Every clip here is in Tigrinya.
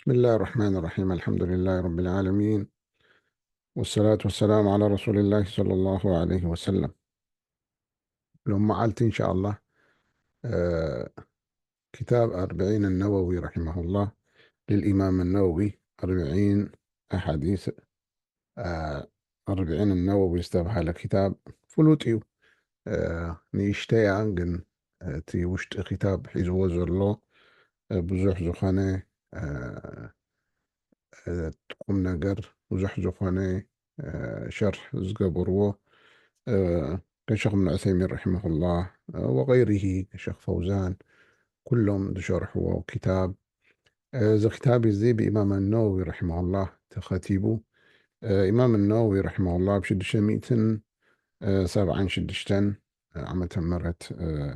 بسم الله الرحمن الرحيم. الحمد لله رب العالمين. والصلاة والسلام على رسول الله صلى الله عليه وسلم. ሎም መዓልቲ إن شاء الله، آه، كتاب أربعين النووي رحمه الله للإمام النووي، أربعين أحاديث، آه، أربعين النووي ዝተባሃለ ክታብ ፍሉጥ እዩ። آه، ንእሽተያ ግን እቲ ውሽጢ ክታብ ሒዝዎ ዘሎ፣ آه، ብዙሕ ዝኾነ، آه، آه، ቁም ነገር፣ ብዙሕ ዝኾነ، آه، ሸርሕ ዝገበርዎ، آه، ከሸኽ እብን ዑሰይሚን رحمه الله، آه، وغيره، ከሸኽ ፈውዛን፣ ኩሎም ዝሸርሕዎ ክታብ። آه، እዚ ክታብ እዚ ብኢማም ነወዊ رحمه الله ተኸቲቡ። آه، ኢማም ነወዊ رحمه الله ኣብ ሽዱሽተ ሚእትን ሰብዓን ሽዱሽተን ዓመተ ምህረት፣ آه፣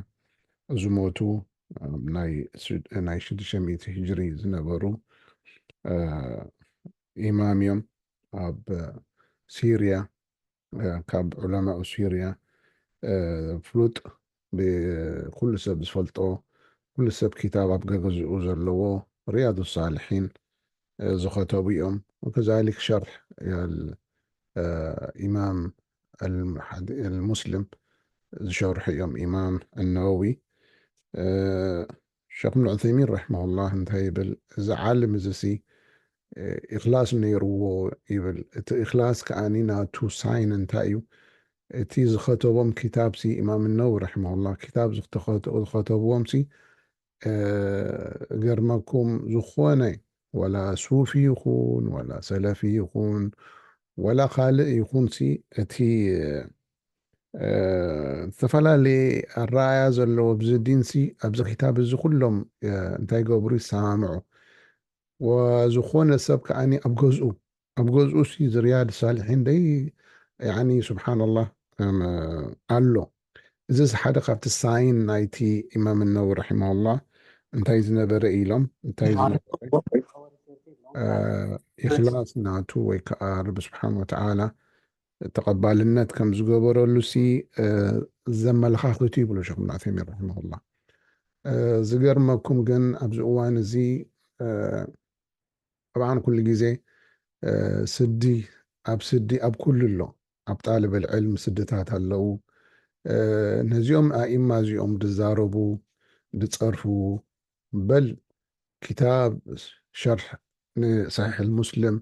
ዝሞቱ፣ آه، ናይ ሽ-፣ ናይ ሽዱሽተ ሚእቲ ሂጅሪ ዝነበሩ፣ آه، ኢማም እዮም። ኣብ ሲርያ፣ آه، ካብ ዑለማኡ ሲርያ، آه، ፍሉጥ፣ ብኩሉ ሰብ ዝፈልጦ፣ ኩሉ ሰብ ክታብ ኣብ ገገዝኡ ዘለዎ ሪያዱ ሳልሒን، آه، ዝኸተቡ እዮም። وكذلك شرح ال-، آه، ኢማም المحد-، المسلم ዝሸርሑ እዮም ኢማም ነወዊ። آه، ሸኽ እብን ዑሰይሚን رحمه الله እንታይ ይብል? እዚ ዓልም እዚ ሲ፣ آه، ኢኽላስ ነይርዎ ይብል። እቲ ኢኽላስ ከኣኒ ናቱ ሳይን እንታይ እዩ? እቲ ዝኸተቦም ክታብ ሲ ኢማም ነወዊ رحمه الله ክታብ ዝተኸተ-፣ ዝኸተብዎም ሲ፣ آه، ገርመኩም ዝኾነ ወላ ሱፊ ይኹን ወላ ሰለፊ ይኹን ወላ ካልእ ይኹን ሲ፣ እቲ፣ آه، ዝተፈላለየ ኣረኣያ ዘለዎ ብዚ ዲን ሲ ኣብዚ ክታብ እዚ ኩሎም፣ آه፣ እንታይ ይገብሩ? ይሰማምዑ። ወዝኾነ ሰብ ከኣኒ ኣብ ገዝኡ፣ ኣብ ገዝኡ ሲ እዚ ሪያድ ሳልሒን ደይ፣ ያኒ ስብሓንላህ፣ እም፣ ኣሎ። እዚ ሓደ ካብቲ ሳይን ናይቲ ኢማም ነወዊ رحمه الله እንታይ ዝነበረ ኢሎም፣ እንታይ ዝነበረ፣ آه، ኢኽላስ ናቱ ወይ ከዓ ረቢ ስብሓን ወተዓላ ተቐባልነት ከም ዝገበረሉ ሲ፣ آه፣ ዘመልኻኽት እዩ ይብሉ ሸኽ እብን ዑሰይሚን رحمه الله። آه፣ ዝገርመኩም ግን ኣብዚ እዋን እዚ، آه፣ طبعا ኩሉ ግዜ، آه، ስዲ ኣብ ስዲ ኣብ ኩሉ ኣሎ። ኣብ ጣልብ ልዕልም ስድታት ኣለዉ። آه፣ ነዚኦም ኣኢማ እዚኦም ድዛረቡ፣ ድጸርፉ፣ በል ክታብ ሸርሕ ንሰሒሕ ሙስሊም፣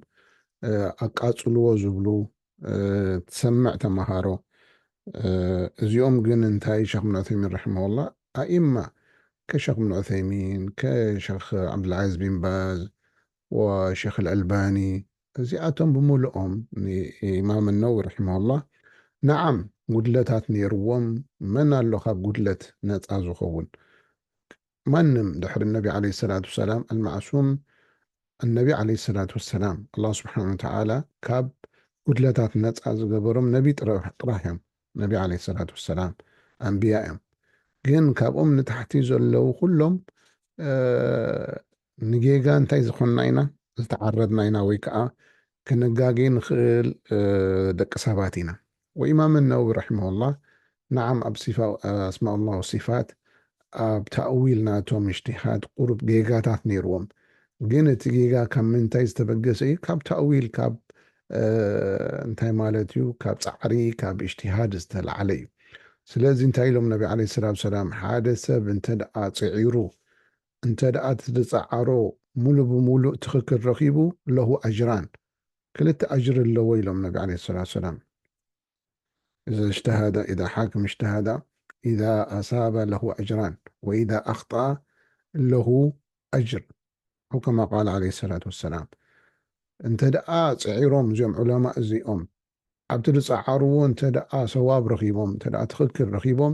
آه፣ ኣቃጽልዎ ዝብሉ፣ آه፣ ትሰምዕ ተመሃሮ። آه፣ እዚኦም ግን እንታይ ሸኽ እብን ዑሰይሚን رحمه الله ኣኢማ ከሸኽ እብን ዑሰይሚን፣ ከሸኽ ዓብዱልዓዚዝ ቢን ባዝ ወሸኽ ኣልኣልባኒ፣ እዚኣቶም ብምሉኦም ንኢማም ነወዊ رحمه الله፣ ነዓም ጉድለታት ነይርዎም። መን ኣሎ ካብ ጉድለት ነፃ ዝኸውን? ማንም ድሕሪ ነቢ ዓለይሂ ሰላቱ ወሰላም፣ المعصوم النبي عليه الصلاة والسلام، ኣላህ ስብሓነ ወተዓላ ካብ ጉድለታት ነፃ ዝገበሮም ነቢ ጥረ-፣ ጥራሕ እዮም። ነቢ ዓለይሂ ሰላቱ ወሰላም ኣንብያ እዮም። ግን ካብኦም ንታሕቲ ዘለዉ ኩሎም፣ آه، ንጌጋ እንታይ ዝኾንና ኢና? ዝተዓረድና ኢና ወይ ከዓ ክንጋጌ ንኽእል፣ آه፣ ደቂ ሰባት ኢና። ወኢማም ነወዊ رحمه الله፣ ነዓም ኣብ ሲፋ-፣ ኣስማኡላህ ወሲፋት ኣብ ታእዊል ናቶም እጅትሃድ ቁሩብ ጌጋታት ነይርዎም። ግን እቲ ጌጋ ካብ ምንታይ ዝተበገሰ እዩ? ካብ ታእዊል፣ ካብ፣ آه፣ እንታይ ማለት እዩ? ካብ ጻዕሪ፣ ካብ እጅትሃድ ዝተላዕለ እዩ። ስለዚ እንታይ ኢሎም ነቢ ዓለይሂ ሰላቱ ወሰላም? ሓደ ሰብ እንተ ደኣ ጽዒሩ፣ እንተ ደኣ እቲ ዝጸዓሮ ሙሉ ብሙሉእ ትኽክል ረኺቡ፣ ለሁ ኣጅራን፣ ክልተ ኣጅሪ ኣለዎ ኢሎም ነቢ ዓለይሂ ሰላቱ ወሰላም። إذا اجتهد، إذا حاكم اجتهد، إذا أصاب له أجران، وإذا أخطأ له أجر، أو كما قال عليه الصلاة والسلام። እንተ ደኣ ጽዒሮም እዚኦም ዑለማ እዚኦም ኣብቲ ዝጸዓርዎ እንተ ደኣ ሰዋብ ረኺቦም፣ እንተ ደኣ ትኽክል ረኺቦም፣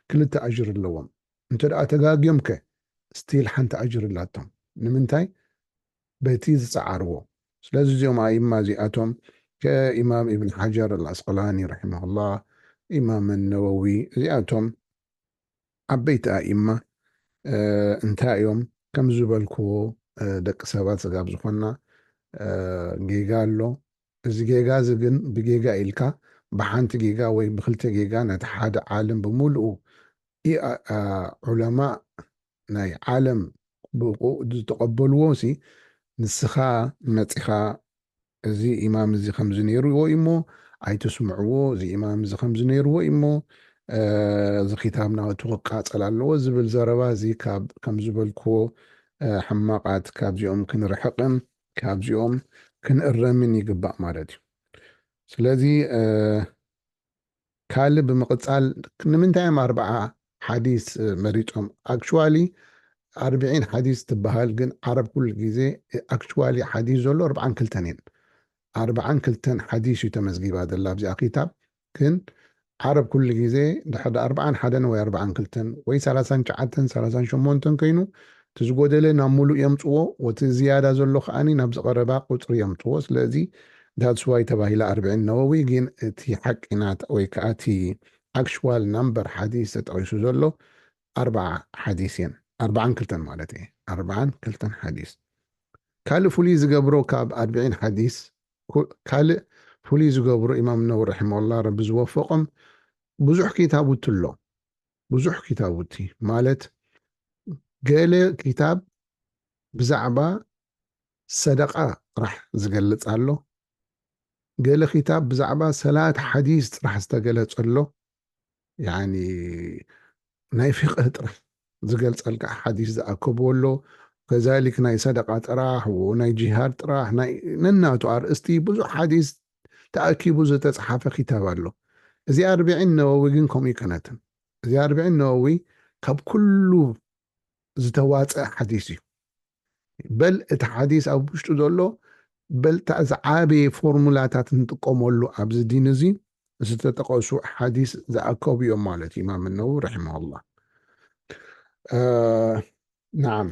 ክልተ ኣጅር ኣለዎም። እንተ ደኣ ተጋግዮም ከ፣ ስቲል ሓንቲ ኣጅር ኣላቶም። ንምንታይ? በቲ ዝጸዓርዎ። ስለዚ እዚኦም ኣኢማ እዚኣቶም ከኢማም ኢብን ሓጀር ኣልኣስቀላኒ ረሒመሁላህ፣ ኢማም ነወዊ፣ እዚኣቶም ዓበይቲ ኣኢማ፣ እ፣ እንታይ እዮም? ከም ዝበልክዎ፣ እ፣ ደቂ ሰባት ስጋብ ዝኾንና፣ እ፣ ጌጋ ኣሎ። እዚ ጌጋ እዚ ግን ብጌጋ ኢልካ፣ ብሓንቲ ጌጋ ወይ ብክልተ ጌጋ ነቲ ሓደ ዓለም ብምሉኡ ኢ-፣ ኣ-፣ ኣ-፣ ዑለማ ናይ ዓለም ብቑ-፣ ዝተቐበልዎ ሲ፣ ንስኻ መጺኻ፣ "እዚ ኢማም እዚ ከምዚ ነይርዎ እሞ ኣይትስምዕዎ፣ እዚ ኢማም እዚ ከምዚ ነይርዎ እሞ፣ እ፣ እዚ ኪታብ ናቱ ክቃጸል ኣለዎ" ዝብል ዘረባ እዚ ካብ፣ ከም ዝበልክዎ፣ እ፣ ሕማቓት ካብዚኦም ክንርሕቕን ካብዚኦም ክንእረምን ይግባእ ማለት እዩ። ስለዚ፣ እ፣ ካልእ ብምቕጻል ንምንታይ እዮም ኣርብዓ ሓዲስ፣ እ፣ መሪጾም? ኣክቹዋሊ ኣርብዒን ሓዲስ ትበሃል፣ ግን ዓረብ ኩሉ ግዜ፣ እ፣ ኣክቹዋሊ ሓዲስ ዘሎ ኣርብዓን ክልተን እየን። ኣርብዓን ክልተን ሓዲስ እዩ ተመዝጊባ ዘላ ኣብዚኣ ኪታብ። ግን ዓረብ ኩሉ ግዜ ድሕሪ ኣርብዓን ሓደን ወይ ኣርብዓን ክልተን ወይ ሰላሳን ትሽዓተን ሰላሳን ሸሞንተን ኮይኑ፣ እቲ ዝጎደለ ናብ ሙሉእ የምጽዎ፣ ወቲ ዝያዳ ዘሎ ከኣኒ ናብ ዝቐረባ ቁጽሪ የምጽዎ። ስለዚ that's why ተባሂላ ኣርብዒን ነወዊ። ግን እቲ ሓቂ ናት ወይ ከዓ እቲ ኣክሽዋል ናምበር ሓዲስ ተጠቒሱ ዘሎ ኣርብዓ ሓዲስ እየን። ኣርብዓን ክልተን ማለት እየ። ኣርብዓን ክልተን ሓዲስ። ካልእ ፍሉይ ዝገብሮ ካብ ኣርብዒን ሓዲስ፣ ኩ-፣ ካልእ ፍሉይ ዝገብሮ ኢማም ነወዊ ረሒመሁላህ፣ ረቢ ዝወፈቖም፣ ብዙሕ ኪታቡቲ ኣሎ። ብዙሕ ኪታቡቲ ማለት፣ ገለ ኪታብ ብዛዕባ ሰደቃ ጥራሕ ዝገልጽ ኣሎ። ገለ ኪታብ ብዛዕባ ሰላት ሓዲስ ጥራሕ ዝተገለጸ ኣሎ። ያኒ ናይ ፊቅህ ጥራሕ ዝገልጸልካ ሓዲስ ዝኣከብዎ ኣሎ። ከዛሊክ ናይ ሰደቃ ጥራሕ፣ ወይ ናይ ጂሃድ ጥራሕ፣ ናይ ነናቱ ኣርእስቲ ብዙሕ ሓዲስ ተኣኪቡ ዝተጽሓፈ ኪታብ ኣሎ። እዚ ኣርብዒን ነወዊ ግን ከምኡ ይከነትን። እዚ ኣርብዒን ነወዊ ካብ ኩሉ ዝተዋጸ ሓዲስ እዩ። በል እቲ ሓዲስ ኣብ ውሽጡ ዘሎ፣ በል እታ ዝዓበየ ፎርሙላታት ንጥቀመሉ ኣብዚ ዲን እዚ ዝተጠቐሱ ሓዲስ ዝኣከቡ እዮም ማለት እዩ፣ ኢማም ነወዊ ረሒመሁላህ። እ፣ ናዓም።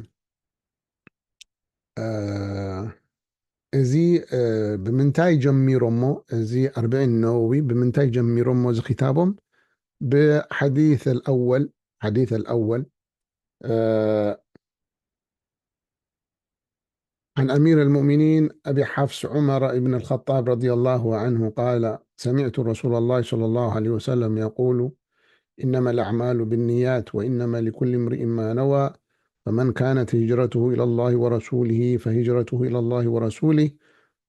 እ፣ እዚ፣ እ፣ ብምንታይ ጀሚሮሞ? እዚ ኣርብዒን ነወዊ ብምንታይ ጀሚሮሞ? እዚ ኪታቦም ብሓዲስ ኣልኣወል፣ ሓዲስ ኣልኣወል፣ እ፣ عن أمير المؤمنين أبي حفص عمر بن الخطاب رضي الله عنه قال: سمعت رسول الله صلى الله عليه وسلم يقول: إنما الأعمال بالنيات، وإنما لكل امرئ ما نوى، فمن كانت هجرته إلى الله ورسوله فهجرته إلى الله ورسوله،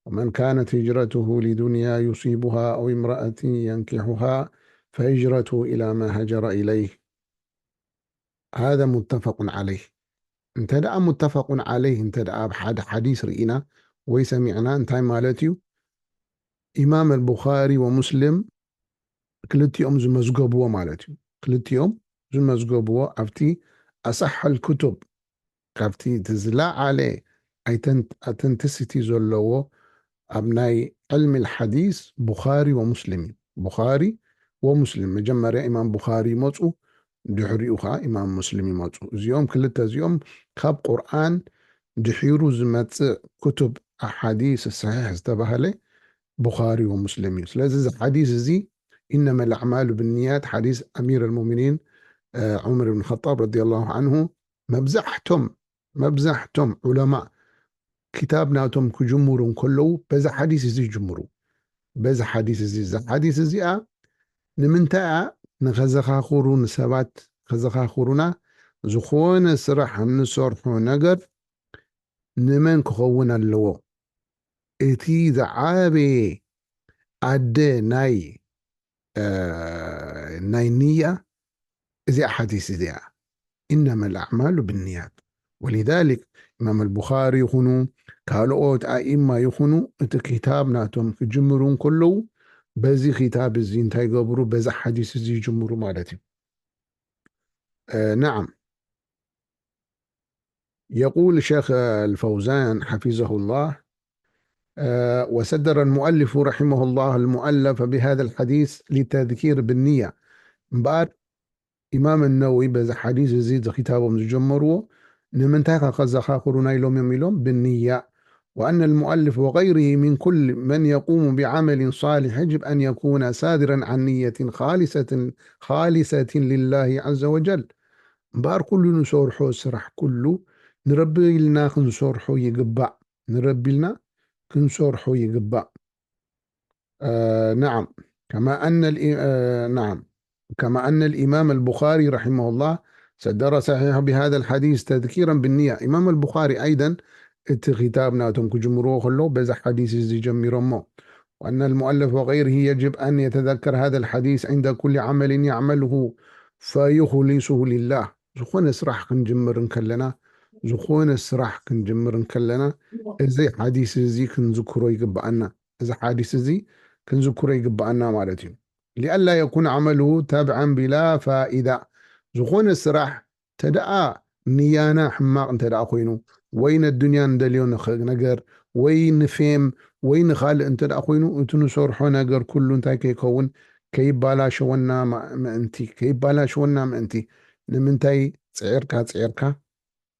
ومن كانت هجرته لدنيا يصيبها أو امرأة ينكحها فهجرته إلى ما هاجر إليه. هذا متفق عليه. እንተ ደኣ ሙተፈቁን ዓለይህ እንተ ደኣ ኣብ ሓደ ሓዲስ ርኢና ወይ ሰሚዕና እንታይ ማለት እዩ? ኢማም ኣልቡኻሪ ወሙስሊም ክልቲኦም ዝመዝገቡዎ ማለት እዩ። ክልቲኦም ዝመዝገቡዎ ኣብቲ ኣሳሐል ክቱብ፣ ካብቲ እቲ ዝለዓለ ኣይተን-፣ ኣተንቲሲቲ ዘለዎ ኣብ ናይ ዕልሚ ልሓዲስ ቡኻሪ ወሙስሊም እዩ። ቡኻሪ ወሙስሊም፣ መጀመርያ ኢማም ቡኻሪ ይመፁ፣ ድሕሪኡ ከዓ ኢማም ሙስሊም ይመፁ። እዚኦም ክልተ እዚኦም ካብ ቁርኣን ድሒሩ ዝመፅእ ክቱብ ኣሓዲስ ሰሒሕ ዝተባህለ ቡኻሪ ወሙስሊም እዩ። ስለዚ እዚ ሓዲስ እዚ ኢነመ ልኣዕማሉ ብንያት፣ ሓዲስ ኣሚር ኣልሙእሚኒን፣ እ፣ ዑመር ብን ኸጣብ ረዲየላሁ ዓንሁ፣ መብዛሕቶም፣ መብዛሕቶም ዑለማ ክታብ ናቶም ክጅምሩ እንከለዉ በዛ ሓዲስ እዚ ይጅምሩ። በዛ ሓዲስ እዚ፣ እዛ ሓዲስ እዚኣ ንምንታይ እያ ንኸዘኻኽሩ፣ ንሰባት ከዘኻኽሩና፣ ዝኾነ ስራሕ እንሰርሖ ነገር ንመን ክኸውን ኣለዎ? እቲ ዝዓበየ ኣደ ናይ፣ እ፣ ናይ ንያ እዚኣ ሓዲስ እዚኣ። ኢነመ ልኣዕማሉ ብንያት። ወሊዛሊክ ኢማም ኣልቡኻሪ ይኹኑ ካልኦት ኣኢማ ይኹኑ እቲ ክታብ ናቶም ክጅምሩ እንከለዉ በዚ ክታብ እዚ እንታይ ይገብሩ? በዚ ሓዲስ እዚ ይጅምሩ ማለት እዩ። እ፣ ናዓም። يقول شيخ الفوزان حفظه الله، آه، وصدر المؤلف رحمه الله المؤلف بهذا الحديث للتذكير بالنية. እምበኣር ኢማም ነወዊ በዚ ሓዲስ እዚ እዚ ክታቦም ዝጀመርዎ ንምንታይ ከዘኻኽሩና ኢሎም እዮም ኢሎም ብንያ وأن المؤلف وغيره من كل من يقوم بعمل صالح يجب أن يكون صادرا عن نية خالصة، خالصة لله عز وجل. እምበኣር ኩሉ ንሰርሖ ስራሕ ኩሉ ንረቢ ኢልና ክንሰርሖ ይግባእ። ንረቢ ኢልና ክንሰርሖ ይግባእ። آه، نعم. كما أن الإ-، آه، نعم. كما أن الإمام البخاري رحمه الله صدر صحيح بهذا الحديث تذكيرا بالنية. ኢማም ኣልቡኻሪ ኣይደን እቲ ክታብ ናቶም ክጅምርዎ ከሎ በዛ ሓዲስ እዚ ጀሚሮሞ። وأن المؤلف وغيره يجب أن يتذكر هذا الحديث عند كل عمل يعمله فيخلصه لله። ዝኾነ ስራሕ ክንጅምር እንከለና፣ ዝኾነ ስራሕ ክንጅምር እንከለና፣ እዚ ሓዲስ እዚ ክንዝክሮ ይግብኣና። እዚ ሓዲስ እዚ ክንዝክሮ ይግብኣና ማለት እዩ። لئلا يكون عمله تبعا بلا فائدة። ዝኾነ ስራሕ ተደኣ ንያና ሕማቕ እንተ ደኣ ኮይኑ፣ ወይ ነዱንያ ንደልዮ ንኸ-፣ ነገር፣ ወይ ንፌም፣ ወይ ንኻልእ እንተ ደኣ ኮይኑ፣ እቲ ንሰርሖ ነገር ኩሉ እንታይ ከይከውን፣ ከይባላሸወና ማ-፣ ምእንቲ፣ ከይባላሸወና ምእንቲ። ንምንታይ ጽዒርካ፣ ጽዒርካ፣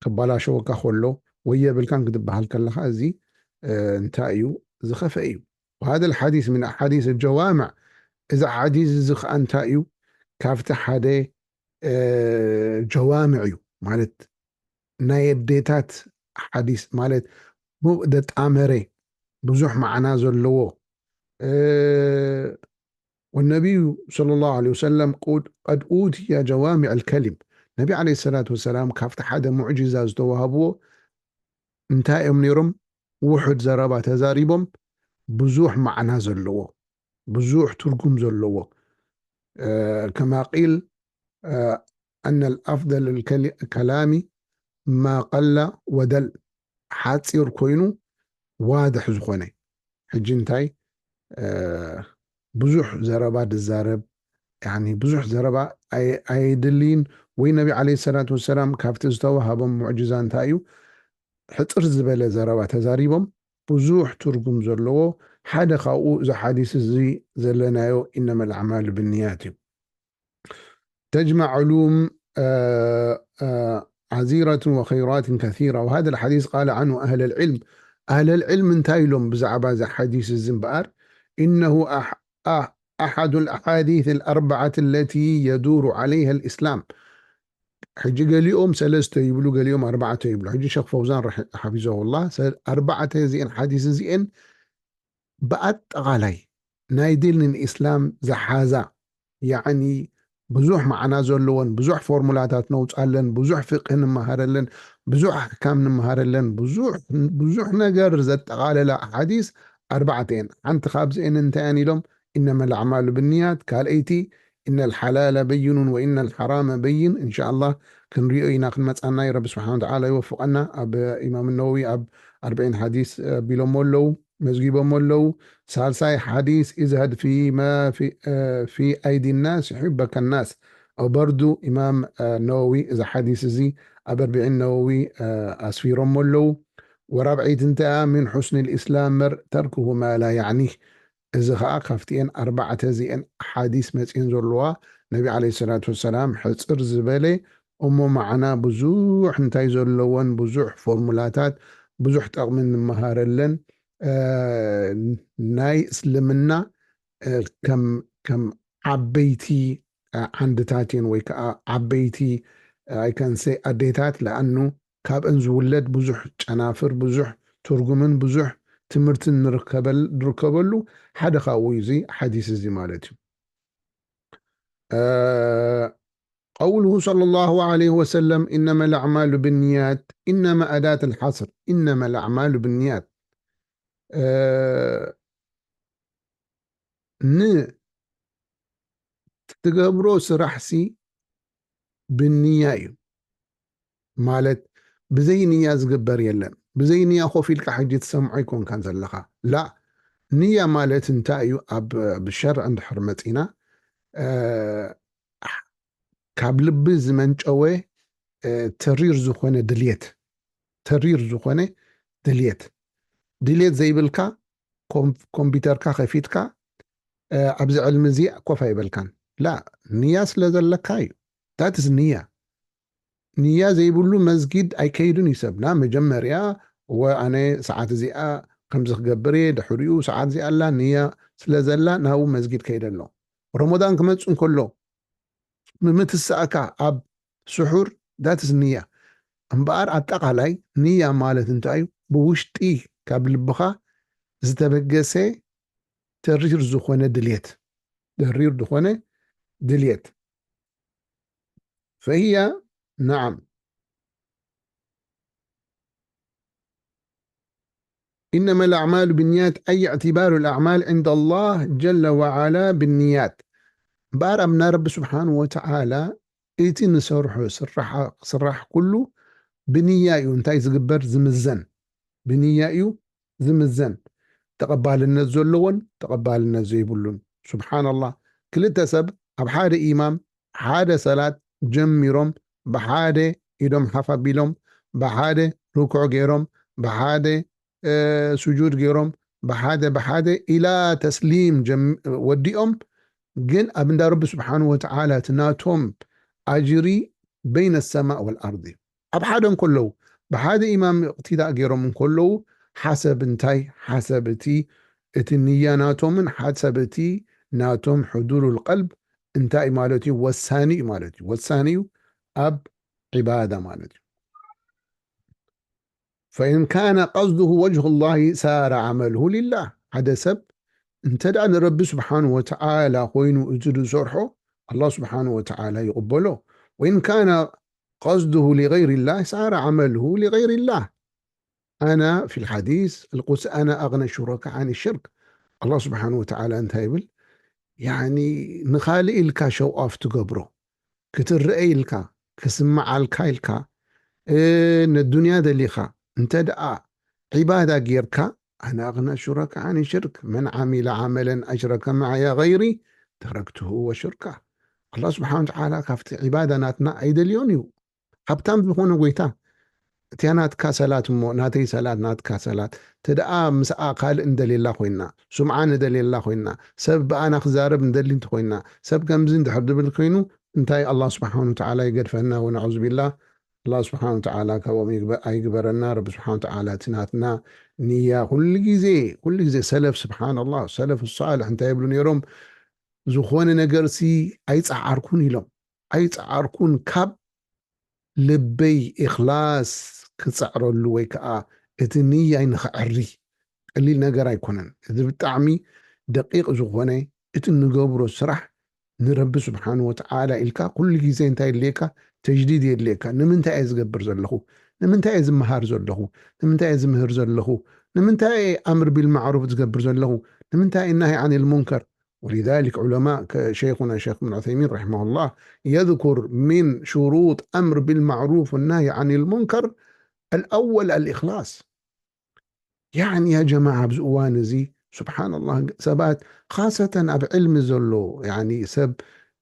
ክባላሸወካ ከሎ፣ ወይ የብልካን ክትበሃል ከለኻ፣ እዚ፣ እ፣ እንታይ እዩ? ዝኸፍአ እዩ። وهذا الحديث من أحاديث الجوامع። እዚ ሓዲስ እዚ ኸኣ እንታይ እዩ? ካብቲ ሓደ፣ እ፣ ጀዋምዕ እዩ። ማለት ናይ ኣዴታት ሓዲስ፣ ማለት ብኡ ደጣመረ፣ ብዙሕ ማዕና ዘለዎ። እ፣ والنبي صلى الله عليه وسلم قد، قد أوتي جوامع الكلم። ነቢ ዓለይሂ ሰላቱ ወሰላም ካብቲ ሓደ ሙዕጂዛ ዝተዋህብዎ እንታይ እዮም ነይሮም? ውሑድ ዘረባ ተዛሪቦም ብዙሕ ማዕና ዘለዎ፣ ብዙሕ ትርጉም ዘለዎ። እ፣ كما قيل، እ፣ أن الأفضل الكل-، الكلام ما قل ودل። ሓጺር ኮይኑ ዋድሕ ዝኾነ። ሕጂ እንታይ፣ እ፣ ብዙሕ ዘረባ ድዛረብ፣ ያኒ ብዙሕ ዘረባ ኣይ-፣ ኣይድልይን፣ ወይ ነቢ ዓለይሂ ሰላቱ ወሰላም ካብቲ ዝተዋሃቦም ሙዕጅዛ እንታይ እዩ? ሕጽር ዝበለ ዘረባ ተዛሪቦም፣ ብዙሕ ትርጉም ዘለዎ፣ ሓደ ካብኡ እዚ ሓዲስ እዚ ዘለናዮ إنما الأعمال بالنيات እዩ። تجمع علوم، آه، آه، عزيرة وخيرات كثيرة. وهذا الحديث قال عنه أهل العلم. أهل العلم እንታይ ኢሎም ብዛዕባ እዚ ሓዲስ እዚ እምበኣር? إنه أح-، أح-، أحد الأحاديث الأربعة التي يدور عليها الإسلام. ሕጂ ገሊኦም ሰለስተ ይብሉ፣ ገሊኦም ኣርባዕተ ይብሉ። ሕጂ ሸኽ ፈውዛን ረሒ-፣ ሓፊዘሁላ፣ ሰ-፣ ኣርባዕተ እዚአን ሓዲስ እዚአን ብኣጠቓላይ ናይ ዲን እስላም ዝሓዛ፣ ያዕኒ ብዙሕ ማዕና ዘለወን፣ ብዙሕ ፎርሙላታት ነውጻለን፣ ብዙሕ ፍቅህ ንመሃረለን፣ ብዙሕ ኣሕካም ንመሃረለን፣ ብዙሕ፣ ብዙሕ ነገር ዘጠቓለላ ኣሓዲስ ኣርባዕተ እየን። ሓንቲ ካብዚአን እንታይ እየን ኢሎም? إنما الأعمال بالنيات። ካልኣይቲ إن الحلال بين وإن الحرام بين። إن شاء الله ክንሪኦ ኢና፣ ክንመጻና እዩ። ረቢ ስብሓን ወተዓላ ይወፍቐና። ኣብ ኢማም ነወዊ ኣብ ኣርብዒን ሓዲስ ኣቢሎሞ ኣለዉ፣ መዝጊቦሞ ኣለዉ። ሳልሳይ ሓዲስ اذهب فيما في، آه، في أيدي الناس يحبك الناس። ኣብ በርዱ ኢማም፣ አ፣ ነወዊ እዚ ሓዲስ እዚ ኣብ ኣርብዒን ነወዊ፣ አ፣ ኣስፊሮሞ ኣለዉ። ወራብዐይቲ እንታይ እያ? من حسن الإسلام መር-፣ تركه ما لا يعنيه። እዚ ኸኣ ካብቲኤን ኣርባዕተ እዚኤን ሓዲስ መጺኤን ዘለዋ፣ ነቢ ዓለይሂ ሰላቱ ወሰላም ሕጽር ዝበለ እሞ ማዕና ብዙሕ እንታይ ዘለወን፣ ብዙሕ ፎርሙላታት፣ ብዙሕ ጠቕሚ እንመሃረለን፣ እ፣ ናይ እስልምና፣ እ፣ ከም፣ ከም ዓበይቲ፣ እ፣ ዓንድታት እየን ወይ ከኣ ዓበይቲ፣ እ፣ I can say ኣዴታት፣ ለኣኑ ካብአን ዝውለድ ብዙሕ ጨናፍር፣ ብዙሕ ትርጉምን ብዙሕ ትምህርትን ንርከበል-፣ ንርከበሉ ሓደ ካብኡ እዩ እዚ ሓዲስ እዚ ማለት እዩ። እ፣ قوله صلى الله عليه وسلم إنما الأعمال بالنيات، إنما أداة الحصر، إنما الأعمال بالنيات። እ፣ ን-፣ ትገብሮ ስራሕሲ ብንያ እዩ። ማለት ብዘይ ንያ ዝግበር የለን። ብዘይ ንያ ኮፍ ኢልካ ሕጂ ትሰምዖ ኣይኮንካን ዘለኻ። ላ፣ ንያ ማለት እንታይ እዩ? ኣብ፣ ብሸርዕ እንድሕር መጺና፣ እ፣ ካብ ልቢ ዝመንጨወ፣ እ፣ ተሪር ዝኾነ ድልየት፣ ተሪር ዝኾነ ድልየት፣ ድልየት ዘይብልካ ኮም-፣ ኮምፒውተርካ ከፊትካ፣ እ፣ ኣብዚ ዕልሚ እዚ ኮፍ ኣይበልካን። ላ፣ ንያ ስለ ዘለካ እዩ። That is ንያ። ንያ ዘይብሉ መስጊድ ኣይከይድን እዩ ሰብ። ና መጀመርያ፣ እወ፣ ኣነ ሰዓት እዚኣ ከምዚ ክገብር እየ፣ ድሕሪኡ ሰዓት እዚኣ ኣላ፣ ንያ ስለ ዘላ ናብኡ መስጊድ ከይደ ኣሎ። ረመዳን ክመጽእ እንከሎ፣ ምምትሳእካ ኣብ ስሑር፣ that is ንያ። እምበኣር ኣጠቓላይ ንያ ማለት እንታይ እዩ? ብውሽጢ ካብ ልብኻ ዝተበገሰ ተሪር ዝኾነ ድልየት፣ ተሪር ዝኾነ ድልየት። فهي، نعم، إنما الأعمال بالنيات، أي اعتبار الأعمال عند الله جل وعلا بالنيات. እምበኣር ኣብ ናይ ረቢ ስብሓን ወተዓላ እቲ ንሰርሖ ስራሕ ክስራሕ ኩሉ ብንያ እዩ እንታይ ዝግበር ዝምዘን፣ ብንያ እዩ ዝምዘን፣ ተቐባልነት ዘለዎን ተቐባልነት ዘይብሉን። ስብሓንላህ፣ ክልተ ሰብ ኣብ ሓደ ኢማም ሓደ ሰላት ጀሚሮም ብሓደ ኢዶም ሓፍ ኣቢሎም ብሓደ ርኩዕ ገይሮም ብሓደ ስጁድ ገይሮም ብሓደ ብሓደ ኢላ ተስሊም ወዲኦም፣ ግን ኣብ እንዳ ረቢ ስብሓን ወተዓላ እቲ ናቶም ኣጅሪ በይነ ሰማእ ወልኣርድ እዩ። ኣብ ሓደ እንከለዉ ብሓደ ኢማም እቕትዳእ ገይሮም እንከለዉ ሓሰብ እንታይ ሓሰብ እቲ እቲ ንያ ናቶምን ሓሰብ እቲ ናቶም ሕዱሩ ልቀልብ እንታይ ማለት እዩ? ወሳኒ እዩ ማለት እዩ። ወሳኒ እዩ ኣብ ዒባዳ ማለት እዩ። فإن كان قصده وجه الله سار عمله لله. ሓደ ሰብ እንተ ደኣ ንረቢ ስብሓን ወተዓላ ኮይኑ እቲ ዝሰርሖ ኣላ ስብሓን ወተዓላ ይቕበሎ። وإن كان قصده لغير الله سار عمله لغير الله. أنا في الحديث القدسي أنا أغنى الشركاء عن الشرك. ኣላ ስብሓን ወተዓላ እንታይ ይብል? ያኒ ንኻልእ ኢልካ ሸው ኣፍ ትገብሮ ክትረአ ኢልካ ክስምዓልካ ኢልካ ነዱንያ ደሊኻ እንተ ደኣ ዒባዳ ጌርካ ኣነ ኣቕና ሹረካ ዓን ሽርክ መን ዓሚለ ዓመለን ኣሽረከ መዓያ ገይሪ ተረክትሁ ወሽርካ። ኣላ ስብሓን ተዓላ ካብቲ ዒባዳ ናትና ኣይደልዮን እዩ። ሃብታም ዝኾነ ጎይታ እቲያ ናትካ ሰላት እሞ ናተይ ሰላት ናትካ ሰላት ተደኣ ምስኣ ካልእ እንደሌላ ኮይና ሱምዓ ንደሌላ ኮይና ሰብ ብኣና ክዛረብ እንደሊ እንተኮይና ሰብ ከምዚ እንድሕር ድብል ኮይኑ እንታይ ኣላ ስብሓን ተዓላ ይገድፈና ወነዑዝ ቢላ። ኣላ ስብሓን ተዓላ ካብኦም ኣይግበረና። ረቢ ስብሓን ተዓላ እቲ ናትና ንያ ኩሉ ግዜ ኩሉ ግዜ ሰለፍ ስብሓን ኣላ ሰለፍ ሳልሕ እንታይ ይብሉ ነይሮም? ዝኾነ ነገርሲ ኣይፀዓርኩን ኢሎም ኣይፀዓርኩን ካብ ልበይ ኢኽላስ ክፀዕረሉ ወይ ከዓ እቲ ንያይ ንኽዕሪ ቀሊል ነገር ኣይኮነን። እዚ ብጣዕሚ ደቂቕ ዝኾነ እቲ ንገብሮ ስራሕ ንረቢ ስብሓን ወተዓላ ኢልካ ኩሉ ግዜ እንታይ የድልየካ? ተጅዲድ የድልየካ። ንምንታይ እየ ዝገብር ዘለኹ? ንምንታይ እየ ዝመሃር ዘለኹ? ንምንታይ እየ ዝምህር ዘለኹ? ንምንታይ እየ ኣምር ቢልማዕሩፍ ዝገብር ዘለኹ? ንምንታይ እየ ናሂ ዓን ልሙንከር? ولذلك علماء كشيخنا الشيخ ابن عثيمين رحمه الله يذكر من شروط أمر بالمعروف والنهي عن المنكر الأول الإخلاص. يعني يا جماعة ኣብዚ እዋን እዚ سبحان الله ሰባት خاصة ኣብ ዕልሚ ዘሎ يعني ሰብ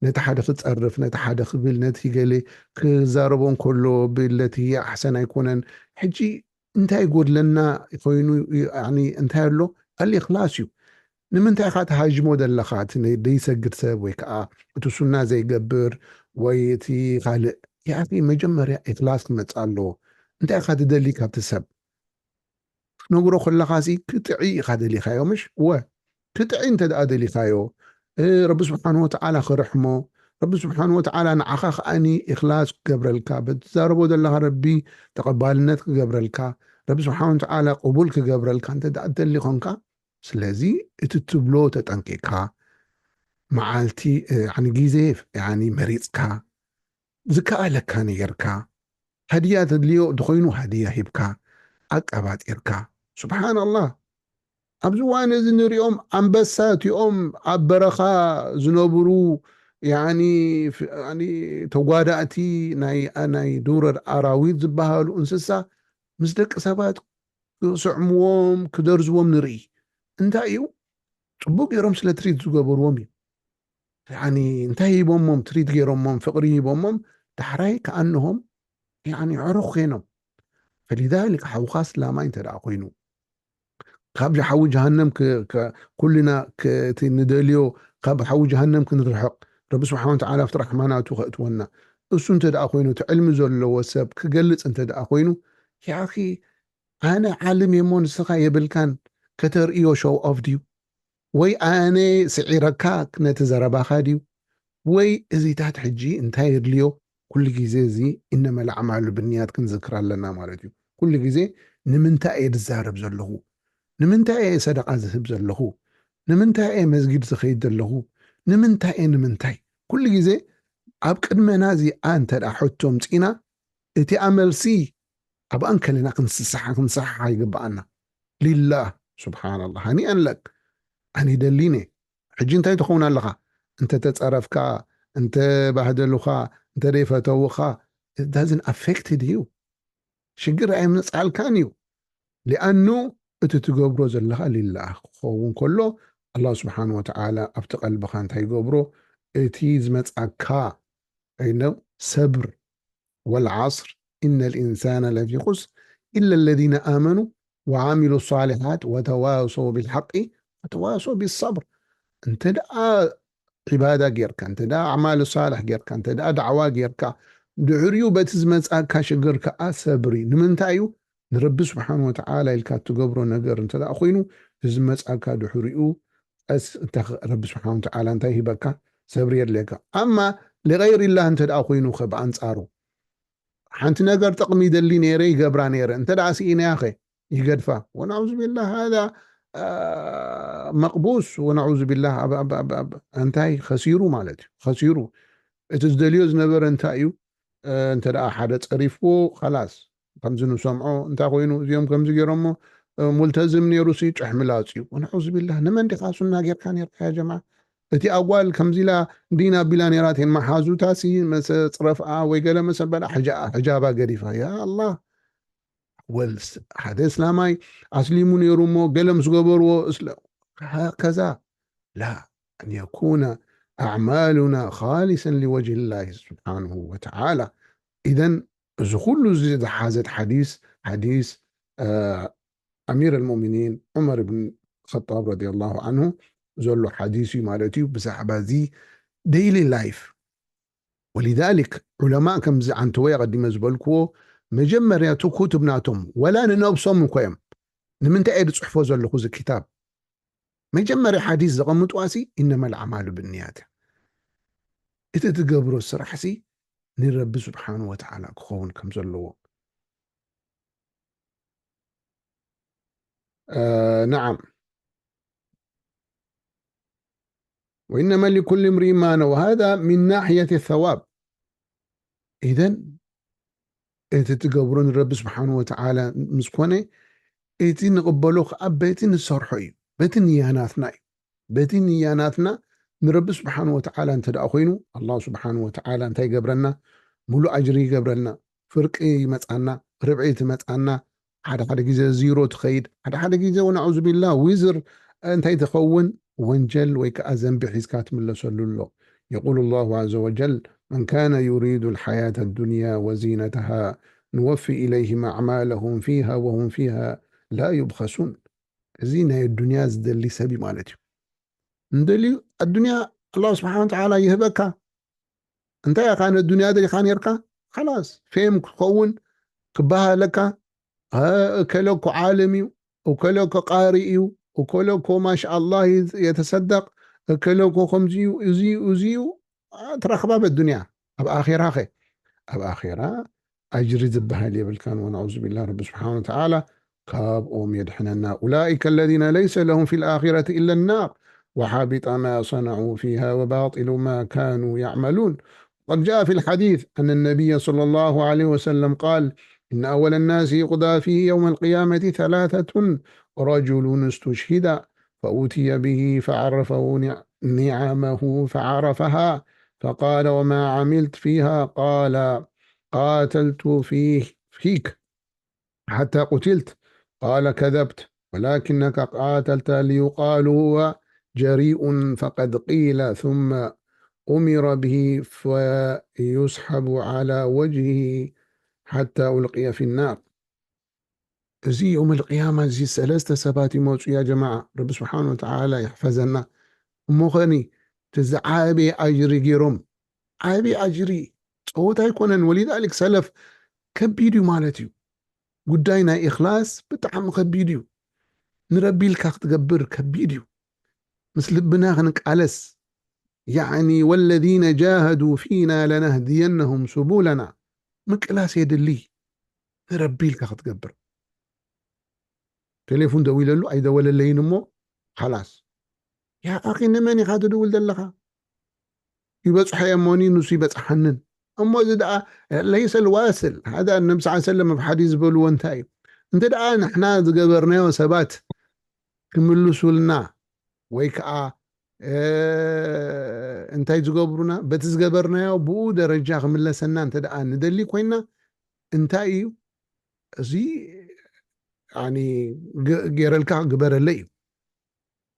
ነቲ ሓደ ክፀርፍ ነቲ ሓደ ክብል ነቲ ገሌ ክዛረቦ እንከሎ ብለቲ ኣሕሰን ኣይኮነን። ሕጂ እንታይ ይጎድለና ኮይኑ እንታይ ኣሎ ኣልእክላስ እዩ። ንምንታይ ኢኻ ትሃጅሞ ዘለኻ እቲ ዘይሰግድ ሰብ ወይ ከዓ እቲ ሱና ዘይገብር ወይ እቲ ካልእ ያእኺ መጀመርያ ኢክላስ ክመፅእ ኣለዎ። እንታይ ኢኻ ትደሊ ካብቲ ሰብ ክትነግሮ ከለኻ ሲ ክጥዒ ኢኻ ደሊኻዮ ምሽ ወ ክጥዒ እንተ ደኣ ደሊኻዮ ረቢ ስብሓን ወተዓላ ክርሕሞ ረቢ ስብሓን ወተዓላ ንዓኻ ከኣኒ ኢኽላስ ክገብረልካ በትዛረቦ ዘለኻ ረቢ ተቐባልነት ክገብረልካ ረቢ ስብሓን ወተዓላ ቅቡል ክገብረልካ እንተ ደኣ ትደሊ ኾንካ ስለዚ እቲ ትብሎ ተጠንቂቕካ መዓልቲ ግዜ መሪፅካ ዝከኣለካ ነይርካ ሃድያ ተድልዮ እንተኾይኑ ሃድያ ሂብካ ኣቀባጢርካ ስብሓን ኣላህ ኣብዚ እዋን እዚ ንሪኦም ኣንበሳ እቲኦም ኣብ በረኻ ዝነብሩ ተጓዳእቲ ናይ ዱረር ኣራዊት ዝበሃሉ እንስሳ ምስ ደቂ ሰባት ክስዕምዎም ክደርዝዎም ንርኢ እንታይ እዩ ፅቡቅ ገይሮም ስለ ትሪት ዝገበርዎም እዩ እንታይ ሂቦሞም ትሪት ገይሮሞም ፍቅሪ ሂቦሞም ዳሕራይ ከኣንሆም ዕሩኽ ኮይኖም ፈሊዛሊክ ሓውኻ ስላማይ እንተ ደኣ ኮይኑ ካብ ሓዊ ጀሃነም ኩልና እቲ ንደልዮ ካብ ሓዊ ጀሃነም ክንርሕቕ ረቢ ስብሓን ወተዓላ ኣብቲ ራሕማ ናቱ ከእትወና እሱ እንተ ደኣ ኮይኑ እቲ ዕልሚ ዘለዎ ሰብ ክገልፅ እንተ ደኣ ኮይኑ ያኺ ኣነ ዓልም የሞ ንስኻ የብልካን ከተርእዮ ሾው ኦፍ ድዩ ወይ ኣነ ስዒረካ ነቲ ዘረባኻ ድዩ ወይ እዚታት ሕጂ እንታይ የድልዮ ኩሉ ግዜ እዚ እነመ ለዓማሉ ብንያት ክንዝክር ኣለና ማለት እዩ ኩሉ ግዜ ንምንታይ እየ ዝዛረብ ዘለኹ ንምንታይ እየ ሰደቃ ዝህብ ዘለኹ ንምንታይ እየ መስጊድ ዝኸይድ ዘለኹ ንምንታይ እየ ንምንታይ ኩሉ ግዜ ኣብ ቅድመና እዚኣ እንተ ሕቶ ምፅና እቲኣ መልሲ ኣብኣን ከለና ክንስሓ ይግብኣና ሊላህ። ስብሓንላህ። ሃኒአን ለክ። ኣነ ደሊነ። ሕጂ እንታይ ትኸውን ኣለኻ? እንተ ተጸረፍካ፣ እንተ ባህደሉኻ፣ እንተ ደይፈተውኻ፣ it doesn't affect you። ሽግር ኣይመጽኣልካን እዩ። ሊኣኑ እቲ ትገብሮ ዘለኻ ሊላህ ክኸውን ከሎ፣ ኣላህ ስብሓን ወተዓላ ኣብቲ ቀልብኻ እንታይ ይገብሮ? እቲ ዝመጽኣካ፣ ሰብር። والعصر إن الإنسان لفي خسر إلا الذين آمنوا وعملوا الصالحات وتواصوا بالحق وتواصوا بالصبر። እንተ ደኣ ዒባዳ ጌርካ፣ እንተ ደኣ ኣዕማል ሳልሕ ጌርካ፣ እንተ ደኣ ዳዕዋ ጌርካ፣ ድሕሪኡ በቲ ዝመጽኣካ ሽግር ከኣ ሰብሪ። ንምንታይ እዩ? ንረቢ ስብሓን ወተዓላ ኢልካ እትገብሮ ነገር እንተ ደኣ ኮይኑ፣ እዚ ዝመጽኣካ ድሕሪኡ ቀስ እንተ ኸ-፣ ረቢ ስብሓን ወተዓላ እንታይ ሂበካ? ሰብሪ የድልየካ። ኣማ ሊገይሪላህ እንተ ደኣ ኮይኑ ኸ ብኣንጻሩ፣ ሓንቲ ነገር ጥቕሚ ይደሊ ነይረ፣ ይገብራ ነይረ፣ እንተ ደኣ ስኢነያ ኸ ይገድፋ። ወነዑዙ ቢላህ፣ ሃዛ፣ አ፣ መቅቡስ፣ ወነዑዙ ቢላህ፣ ኣብ፣ ኣብ፣ ኣብ፣ ኣብ፣ እንታይ ኸሲሩ ማለት እዩ? ኸሲሩ። እቲ ዝደልዮ ዝነበረ እንታይ እዩ? እ፣ እንተ ደኣ ሓደ ጸሪፍዎ፣ ኸላስ፣ ከምዚ ንሰምዖ እንታይ ኮይኑ፣ እዚኦም ከምዚ ገይሮሞ፣ እ፣ ሙልተዝም ነይሩ ሲ ጭሕ ምላጽ እዩ። ወነዑዙ ቢላህ፣ ንመን ዲኻ ሱና ጌርካ ኔርካ ያ ጀማዓ? እቲ ኣጓል ከምዚ ኢላ ዲን ኣቢላ ኔራቴን መሓዙታ ሲ መሰ ጽረፍኣ ወይ ገለ መሰ በላ ሕጃ-፣ ሕጃባ ገዲፋ። ያ ኣላህ፣ ወልስ-፣ ሓደ እስላማይ ኣስሊሙ ነይሩ እሞ ገለ ምስ ገበርዎ እስለ-፣ ሃከዛ ላ፣ ኣን የኩነ ኣዕማሉና ኻሊሰን ሊወጅህ ላህ ስብሓንሁ ወተዓላ። ኢዘን እዚ ኩሉ እዚ ዝሓዘት ሓዲስ፣ ሓዲስ፣ አ፣ ኣሚር ኣልሙእሚኒን ዑመር ብን ኸጣብ ረዲየላሁ ዓንሁ ዘሎ ሓዲስ እዩ ማለት እዩ። ብዛዕባ እዚ ዴይሊ ላይፍ። ወሊዛሊክ ዑለማእ ከምዚ ዓንተወይ ኣቐዲመ ዝበልክዎ፣ መጀመርያ እቲ ኩቱብ ናቶም፣ ወላ ንነብሶም እኮ እዮም። ንምንታይ እየ ዝጽሕፎ ዘለኹ እዚ ክታብ? መጀመርያ ሓዲስ ዘቐምጥዋ ሲ፣ ኢነመል ኣዕማሉ ብንያት። እቲ ትገብሮ ስራሕ ሲ፣ ንረቢ ስብሓኑ ወተዓላ ክኸውን ከም ዘለዎ። አ፣ ነዓም። ወኢነማ ሊኩል እምሪእ ማ ነዋ። ሃዛ ሚን ናሕየት ሰዋብ። ኢዘን፣ እቲ ትገብሮ ንረቢ ስብሓኑ ወተዓላ ምስ ኮነ፣ እቲ ንቕበሎ ከኣ በቲ ንሰርሖ እዩ። በቲ ንያ ናትና እዩ። በቲ ንያ ናትና ንረቢ ስብሓኑ ወተዓላ እንተ ደኣ ኮይኑ፣ ኣላህ ስብሓኑ ወተዓላ እንታይ ይገብረና? ሙሉእ ኣጅሪ ይገብረልና። ፍርቂ ይመጻና፣ ርብዒ ትመጻና፣ ሓደ ሓደ ግዜ ዚሮ ትኸይድ፣ ሓደ ሓደ ግዜ ወነዑዙ ቢላህ ዊዝር እንታይ ትኸውን? ወንጀል ወይ ከኣ ዘንቢ ሒዝካ ትምለሰሉ ኣሎ። የቁሉ ላሁ ዐዘ ወጀል፣ መን ካነ ዩሪዱ ልሓያተ ዱንያ ወዚነተሃ ንወፊ ኢለይህም ኣዕማለሁም ፊሃ ወሁም ፊሃ ላ ዩብኸሱን። እዚ ናይ ኣዱንያ ዝደሊ ሰብ እዩ ማለት እዩ። እንደልዩ ኣዱንያ ኣላህ ስብሓን ወተዓላ ይህበካ። እንታይ ኢኻ ነዱንያ ደሊኻ ኔርካ? ኸላስ፣ ፌም ክትኸውን ክበሃለካ፣ አ፣ እከለ እኮ ዓለም እዩ፣ እከለ እኮ ቃሪ እዩ፣ እከለ እኮ ማሻኣላህ ዩ የተሰደቕ፣ እከለ እኮ ከምዚ እዩ፣ እዚ እዩ፣ እዚ እዩ፣ አ፣ ትረኽባ በዱንያ። ኣብ ኣኼራ ኸ? ኣብ ኣኼራ ኣጅሪ ዝበሃል የብልካን። ወነዑዙ ቢላህ፣ ረቢ ስብሓን ወተዓላ ካብኦም የድሕነና። ኡላኢከ ለዚነ ለይሰ ለሁም ፊል ኣኺረቲ ኢለ ናር ወሓቢጠ ማ ሰነዑ ፊሃ ወባጢሉ ማ ካኑ ያዕመሉን። قد جاء في الحديث أن النبي صلى الله عليه وسلم قال: إن أول الناس يقضى فيه يوم القيامة ثلاثة: رجل استشهد فأتي به فعرفه نع-، نعمه فعرفها فقال: وما عملت فيها؟ قال: قاتلت فيه، فيك حتى قتلت. قال: كذبت، ولكنك قاتلت ليقال هو جريء، فقد قيل، ثم أمر به فيسحب على وجهه حتى ألقي في النار. እዚ የውመል ቅያማ እዚ ሰለስተ ሰባት ይመፁ፣ ያ ጀማዓ። ረቢ ስብሓን ወተዓላ ይሕፈዘና። እሞ ኸኒ እቲ ዝዓበየ ኣጅሪ ገይሮም፣ ዓብዪ ኣጅሪ፣ ፀወታ ኣይኮነን። ወሊዛሊክ ሰለፍ ከቢድ እዩ ማለት እዩ። ጉዳይ ናይ ኢኽላስ ብጣዕሚ ከቢድ እዩ። ንረቢ ኢልካ ክትገብር ከቢድ እዩ። ምስ ልብና ክንቃለስ፣ ያዕኒ፣ ወለዚነ ጃሃዱ ፊና ለነህድየነሁም ሱቡለና፣ ምቅላስ የድሊ። ንረቢ ኢልካ ክትገብር። ቴሌፉን ደዊለሉ፣ ኣይደወለለይን እሞ፣ ኻላስ። ያ ኣኺ፣ ንመን ኢኻ ትድውል ዘለኻ? ይበጽሖ እየ እሞኒ፣ ንሱ ይበጽሓንን። እሞ እዚ ደኣ ለይሰ ልዋስል፣ ሃዳ ነቢ ሰለላሁ ዐለይሂ ወሰለም ኣብ ሓዲስ ዝበልዎ እንታይ እዩ? እንተ ደኣ ንሕና ዝገበርናዮ ሰባት ክምልሱልና ወይ ከዓ እንታይ ዝገብሩና፣ በቲ ዝገበርናዮ ብኡ ደረጃ ክምለሰና እንተ ደኣ ንደሊ ኮይና፣ እንታይ እዩ እዚ ገይረልካ ግበረለይ እዩ።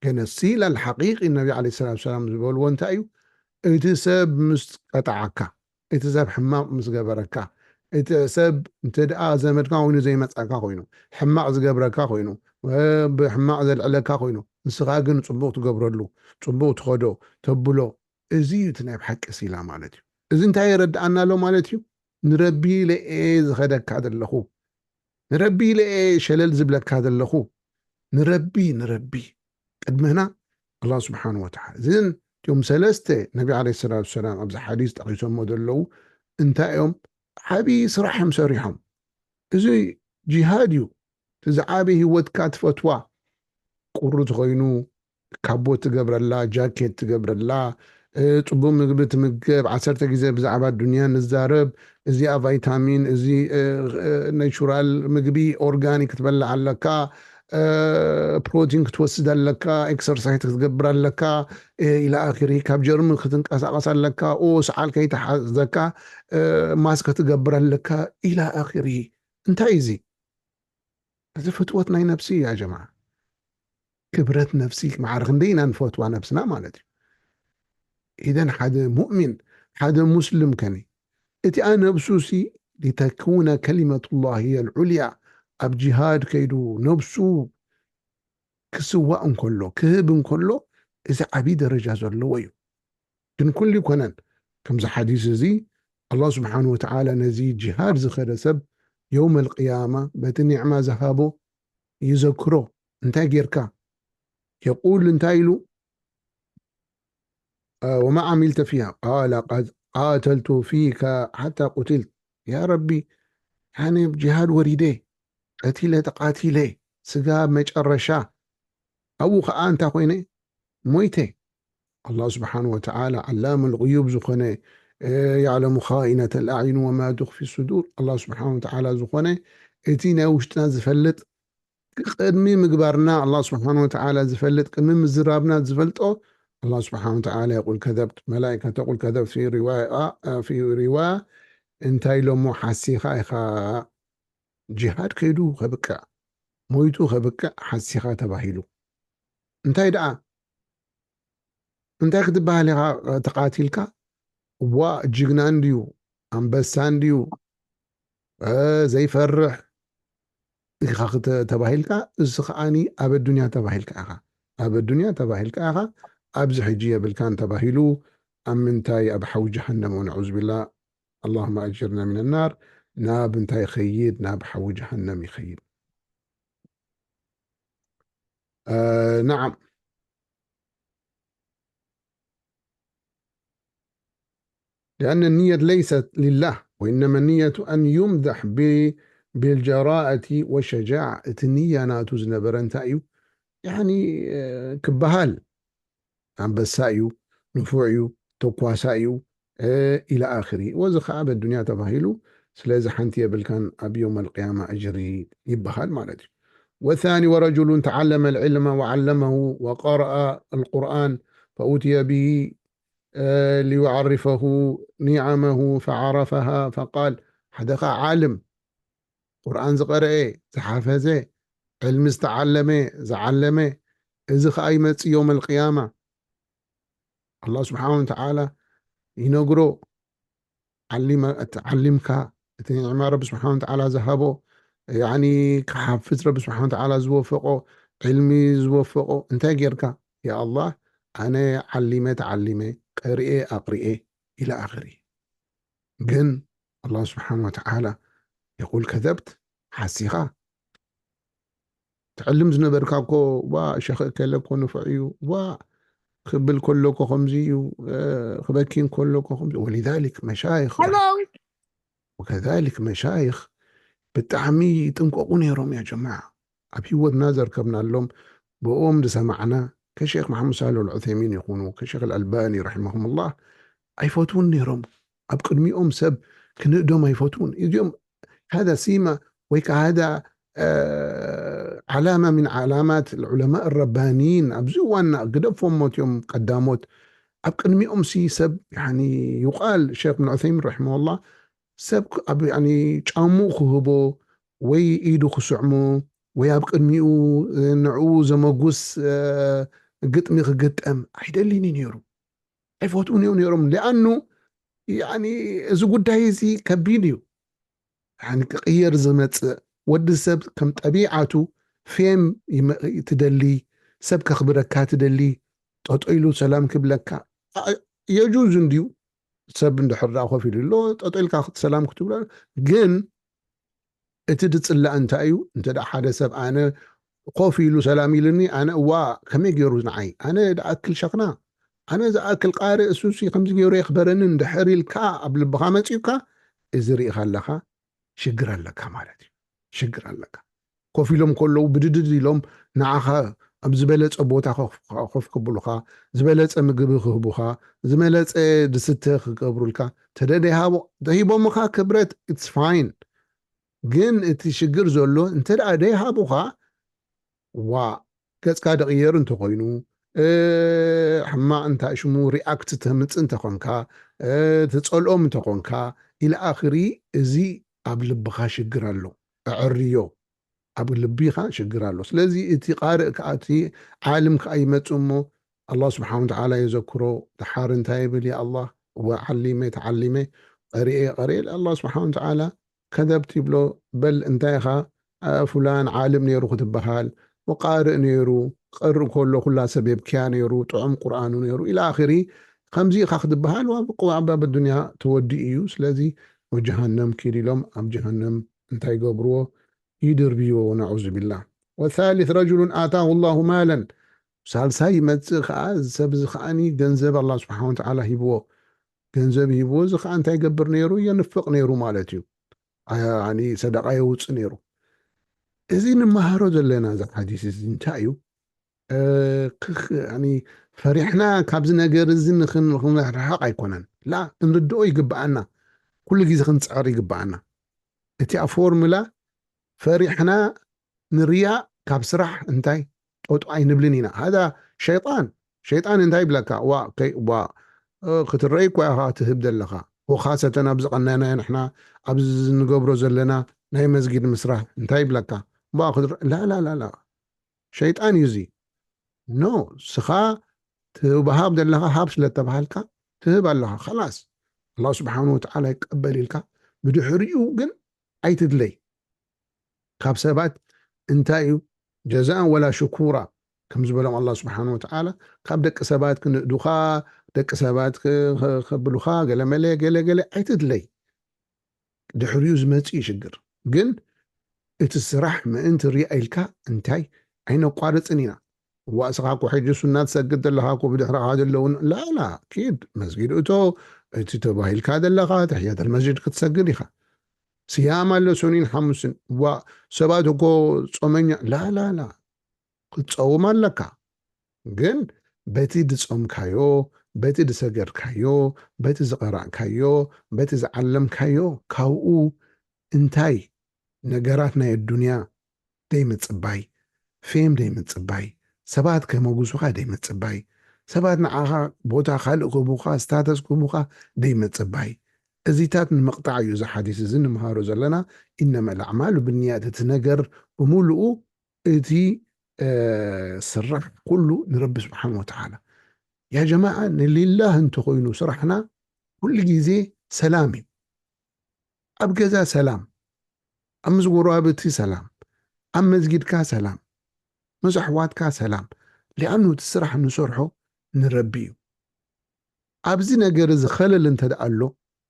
ገነሲ ኢላል ሓቂቂ ነቢ ዓለይሂ ሰላቱ ሰላም ዝበልዎ እንታይ እዩ? እቲ ሰብ ምስ ቀጣዓካ፣ እቲ ሰብ ሕማቕ ምስ ገበረካ፣ እቲ ሰብ እንተ ደኣ ዘመድካ ኮይኑ ዘይመጻካ ኮይኑ፣ ሕማቕ ዝገብረካ ኮይኑ፣ ብሕማቕ ዘልዕለካ ኮይኑ፣ ንስኻ ግን ጽቡቕ ትገብረሉ፣ ጽቡቕ ትኸዶ፣ ተብሎ፣ እዚ እዩ እቲ ናይ ብሓቂ ሲላ ማለት እዩ። እዚ እንታይ የረድኣና ኣሎ ማለት እዩ? ንረቢ ኢለ እየ ዝኸደካ ዘለኹ፣ ንረቢ ኢለ እየ ሸለል ዝብለካ ዘለኹ። ንረቢ ንረቢ ቅድመና ኣላህ ስብሓን ወተዓላ። እዚን እቲኦም ሰለስተ ነቢ ዓለ ሰላቱ ሰላም ኣብዚ ሓዲስ ጠቒሶሞ ዘለዉ እንታይ እዮም? ዓብዪ ስራሕ እዮም ሰሪሖም። እዚ ጂሃድ እዩ። እቲ ዝዓበየ ህይወትካ ትፈትዋ ቁሪ ተኾይኑ ካቦት ትገብረላ፣ ጃኬት ትገብረላ፣ ጽቡቕ ምግቢ ትምገብ፣ ዓሰርተ ግዜ ብዛዕባ ዱንያ ንዛረብ፣ እዚኣ ቫይታሚን፣ እዚ ነቹራል ምግቢ ኦርጋኒክ ክትበልዕ ኣለካ፣ ፕሮቲን ክትወስድ ኣለካ፣ ኤክሰርሳይዝ ክትገብር ኣለካ፣ ኢላ ኣኺሪ፣ ካብ ጀርሚ ክትንቀሳቐስ ኣለካ፣ ኦ ሰዓል ከይተሓዘካ ማስክ ክትገብር ኣለካ፣ ኢላ ኣኺሪ። እንታይ እዚ? እዚ ፍትወት ናይ ነፍሲ እዩ ያ ጀማዓ። ክብረት ነፍሲ ማዕረ ክንደይ ኢና ንፈትዋ ነፍስና ማለት እዩ። ኢደን ሓደ ሙእሚን ሓደ ሙስልም ከኒ እቲኣ ነብሱ ሲ ሊተኩነ ከሊመቱላህ ሂየ ልዑልያ ኣብ ጂሃድ ከይዱ ነብሱ ክስዋእ እንከሎ ክህብ እንከሎ እዚ ዓብዪ ደረጃ ዘለዎ እዩ። ግን ኩሉ ይኮነን። ከምዚ ሓዲስ እዚ ኣላህ ስብሓን ወተዓላ ነዚ ጂሃድ ዝኸደ ሰብ የውም ኣልቅያማ በቲ ኒዕማ ዝሃቦ ይዘክሮ። እንታይ ጌርካ? የቁል እንታይ ኢሉ? ወማ ዓሚልተ ፊሃ ቃለ ቀድ ቃተልቱ ፊካ ሓታ ቁትልት። ያ ረቢ ኣነ ብ ጂሃድ ወሪደ ቀቲለ ተቃቲለ ስጋ መጨረሻ ኣብኡ ከዓ እንታይ ኮይነ ሞይተ። ኣላህ ስብሓን ወተዓላ ዓላም ልغዩብ ዝኾነ ያዕለሙ ኻኢነት ልኣዕዩን ወማ ትኽፊ ስዱር ኣላህ ስብሓን ወተዓላ ዝኾነ እቲ ናይ ውሽጥና ዝፈልጥ ቅድሚ ምግባርና ኣላህ ስብሓን ወተዓላ ዝፈልጥ ቅድሚ ምዝራብና ዝፈልጦ ኣላህ ስብሓን ወተዓላ የቁል ከዘብት መላይካ ተቁል ከዘብት ፊ ሪዋያ እንታይ ኢሎሞ ሓሲኻ ኢኻ ጂሃድ ከይዱ ከብቅዕ ሞይቱ ከብቅዕ ሓሲኻ ተባሂሉ እንታይ ደኣ እንታይ ክትበሃል ኢኻ ተቃቲልካ ዋ ጅግና እንድዩ ኣንበሳ እንድዩ ዘይፈርሕ ኢኻ ተባሂልካ እዚ ከዓኒ ኣብ ኣዱንያ ተባሂልካ ኢኻ ኣብ ኣዱንያ ተባሂልካ ኢኻ ኣብዚ ሕጂ የብልካን ተባሂሉ ኣብ ምንታይ ኣብ ሓዊ ጀሃነም ወነዑዝ ቢላ اللهم أجرنا من النار ናብ እንታይ ይኸይድ ናብ ሓዊ ጀሃነም ይኸይድ نعم لأن النية ليست لله وإنما النية أن يمدح بالجراءة والشجاعة እቲ ንያ ናቱ ዝነበረ እንታይ እዩ يعني ክበሃል ኣንበሳ እዩ ንፉዕ እዩ ተኳሳ እዩ ኢላ ኣኽሪ ወዚ ከዓ በዱንያ ተባሂሉ ስለዚ ሓንቲ የብልካን ኣብ የውም ኣልቅያማ እጅሪ ይበሃል ማለት እዩ والثاني ورجل تعلم العلم وعلمه وقرأ القرآن فأتي به ليعرفه نعمه فعرفها فقال ሓደ ከዓ ዓልም ቁርኣን ዝቐረኤ ዝሓፈዘ ዕልሚ ዝተዓለመ ዝዓለመ እዚ ከዓ ይመፅእ የውም ኣልቅያማ ኣላህ ስብሓን ወተዓላ ይነግሮ ዓሊምካ እቲ ኒዕማ ረቢ ስብሓን ወተዓላ ዝሃቦ ያኒ ክሓፍዝ ረቢ ስብሓን ወተዓላ ዝወፈቆ ዕልሚ ዝወፈቆ እንታይ ጌርካ ያ ኣላህ ኣነ ዓሊመ ተዓሊመ ቀሪኤ ኣቅሪኤ ኢላ ኣኽሪ ግን ኣላህ ስብሓን ወተዓላ የቁል ከዘብት ሓሲኻ ትዕልም ዝነበርካ እኮ ዋ ሸኽ እከለ እኮ ንፉዕ እዩ ዋ ክብል ከሎ እኮ ከምዚ እዩ ክበኪን ከሎ እኮ ከምዚ ወሊዛሊክ መሻይኽ ወከዛሊክ መሻይኽ ብጣዕሚ ይጥንቀቁ ነይሮም ያ ጀማዓ ኣብ ህይወትና ዘርከብናሎም ብኦም ዝሰማዕና ከሼክ መሓመድ ሳልሕ ልዑተይሚን ይኹኑ ከሼክ ኣልኣልባኒ ረሒመሁም ላህ ኣይፈትውን ነይሮም ኣብ ቅድሚኦም ሰብ ክንእዶም ኣይፈትውን እዚኦም ሃዳ ሲማ ወይ ከዓ ሃዳ ዓላማ ምን ዓላማት ዑለማ ረባኒን ኣብዚ እዋንና ግደፎም ሞት እዮም ቀዳሞት። ኣብ ቅድሚኦም ሲ ሰብ ያኒ ይቃል ሼክ ብን ዑሰይሚን ረሒመሁላህ ሰብ ክ- ኣብ ያኒ ጫምኡ ክህቦ ወይ ኢዱ ክስዕሞ ወይ ኣብ ቅድሚኡ ንዕኡ ዘመጉስ ግጥሚ ክግጠም ኣይደልን እዩ ነይሩ። ኣይፈትውን እዮም ነይሮም። ሊኣኑ ያኒ እዚ ጉዳይ እዚ ከቢድ እዩ። ያኒ ክቕየር ዝመጽእ ወዲ ሰብ ከም ጠቢዓቱ ፌም ይመ- ትደሊ፣ ሰብ ከኽብረካ ትደሊ፣ ጠጦ ኢሉ ሰላም ክብለካ አ- የጁዝ እንድዩ። ሰብ እንድሕር ደኣ ኮፍ ኢሉ ኣሎ ጠጦ ኢልካ ክት- ሰላም ክትብሎ ግን እቲ ድጽላእ እንታይ እዩ? እንተ ደኣ ሓደ ሰብ ኣነ ኮፍ ኢሉ ሰላም ኢሉኒ ኣነ እዋ ከመይ ገይሩ ንዓይ ኣነ ዝኣክል ሸኽና ኣነ ዝኣክል ቃሪ እሱሲ ከምዚ ገይሩ የኽበረኒ እንድሕር ኢልካ ኣብ ልብኻ መጺኡካ እዚ ርኢኻ ኣለኻ ሽግር ኣለካ ማለት እዩ። ሽግር ኣለካ። ኮፍ ኢሎም ከለዉ ብድድድ ኢሎም ንዓኻ ኣብ ዝበለጸ ቦታ ኮፍ ከብሉኻ፣ ዝበለጸ ምግቢ ክህቡኻ፣ ዝበለጸ ድስተ ክገብሩልካ ተደደይሃቦ ተሂቦምኻ ክብረት it's fine። ግን እቲ ሽግር ዘሎ እንተ ደኣ ደይሃቡኻ ዋ ገጽካ ደቕየር እንተኾይኑ ሕማቕ እንታይ ሽሙ ሪኣክት ተምጽእ እንተኾንካ ትጸልኦም እንተኾንካ ኢለ ኣኽሪ እዚ ኣብ ልብኻ ሽግር ኣሎ። ኣዐርዮ። ኣብ ልቢኻ ሽግር ኣሎ። ስለዚ እቲ ቃርእ ከዓ እቲ ዓልም ከዓ ይመጽእ እሞ ኣላህ ስብሓን ወተዓላ የዘክሮ። ደሓር እንታይ ይብል? ያ ኣላህ እወ ዓሊመ ተዓሊመ ቀሪኤ ቀሪኤ ኣላህ ስብሓን ወተዓላ ከደብት ይብሎ። በል እንታይ ኢኻ ፍላን ዓልም ነይሩ ክትበሃል ወቃርእ ነይሩ ክቀርእ ከሎ ኩላ ሰብ የብክያ ነይሩ ጥዑም ቁርኣኑ ነይሩ ኢላ ኣኺሪ ከምዚ ኢኻ ክትበሃል ኣብ ኣባብ ዱንያ ተወዲኡ እዩ። ስለዚ ወጀሃነም ኪድ ኢሎም ኣብ ጀሃነም እንታይ ይገብርዎ? ይድርብይዎ። ነዑዙ ቢላህ። ወሳሊስ ረጅሉን ኣታሁ ላሁ ማለን ሳልሳይ ይመጽእ ከዓ እዚ ሰብ እዚ ከዓኒ ገንዘብ ኣላ ስብሓን ወተዓላ ሂብዎ። ገንዘብ ሂብዎ እዚ ከዓ እንታይ ይገብር ነይሩ? የንፍቕ ነይሩ ማለት እዩ። ሰደቃ የውፅእ ነይሩ። እዚ ንመሃሮ ዘለና እዚ ሓዲስ እዚ እንታይ እዩ? ፈሪሕና ካብዚ ነገር እዚ ንክንርሕቕ ኣይኮነን። ላ ክንርድኦ ይግብኣና። ኩሉ ግዜ ክንፅዕር ይግብኣና። እቲኣ ፎርሙላ ፈሪሕና ንርያእ ካብ ስራሕ እንታይ ጠጡ ኣይንብልን ኢና። ሃዛ ሸይጣን ሸይጣን እንታይ ይብለካ? ዋ ክትረይ እኳ ኢኻ ትህብ ዘለኻ ወካሰተን ኣብዚ ቀናናዮ ንሕና ኣብዚ ንገብሮ ዘለና ናይ መስጊድ ምስራሕ እንታይ ይብለካ? ላላላላ ሸይጣን እዩ እዚ። ኖ ስኻ ትህብ ሃብ ዘለኻ ሃብ ስለተባሃልካ ትህብ ኣለኻ። ላስ ኣላ ስብሓን ወተዓላ ይቀበል ኢልካ ብድሕሪኡ ግን ኣይትድለይ። ካብ ሰባት እንታይ እዩ ጀዛእን ወላ ሽኩራ ከም ዝበሎም ኣላ ስብሓን ወተዓላ ካብ ደቂ ሰባት ክንእዱኻ ደቂ ሰባት ከብሉኻ ገለመለ ገለገለ ኣይትድለይ። ድሕሪኡ ዝመጽእ እዩ ሽግር። ግን እቲ ስራሕ ምእንቲ ሪኣ ኢልካ እንታይ ኣይነቋርፅን ኢና። እዋ እስኻ እኮ ሕጂ ሱና ትሰግድ ዘለኻ እኮ ብድሕርኻ ዘለውን ላላ ኪድ መስጊድ እቶ እቲ ተባሂልካ ዘለኻ ተሕያተል መስጅድ ክትሰግድ ኢኻ። ስያም ኣሎ ሶኒን ሓሙስን እዋ ሰባት እኮ ጾመኛ ላላላ ክትጸውም ኣለካ። ግን በቲ ዝጾምካዮ በቲ ዝሰገድካዮ በቲ ዝቐራእካዮ በቲ ዝዓለምካዮ ካብኡ እንታይ ነገራት ናይ ኣዱንያ ደይምጽባይ፣ ፌም ደይምጽባይ፣ ሰባት ከመጉሱኻ ደይምጽባይ፣ ሰባት ንዓኻ ቦታ ካልእ ክህቡኻ፣ ስታተስ ክህቡኻ ደይምጽባይ። እዚታት ንምቕጣዕ እዩ እዚ ሓዲስ እዚ ንምሃሮ ዘለና። ኢነመ ልኣዕማሉ ብንያት፣ እቲ ነገር ብምሉኡ እቲ ስራሕ ኩሉ ንረቢ ስብሓን ወተዓላ። ያ ጀማዓ ንሊላህ እንተኾይኑ ስራሕና ኩሉ ግዜ ሰላም እዩ። ኣብ ገዛ ሰላም፣ ኣብ ምስ ጎረባብቲ ሰላም፣ ኣብ መስጊድካ ሰላም፣ ምስ ኣሕዋትካ ሰላም። ሊኣኑ እቲ ስራሕ ንሰርሖ ንረቢ እዩ። ኣብዚ ነገር እዚ ኸለል እንተ ደኣ ኣሎ፣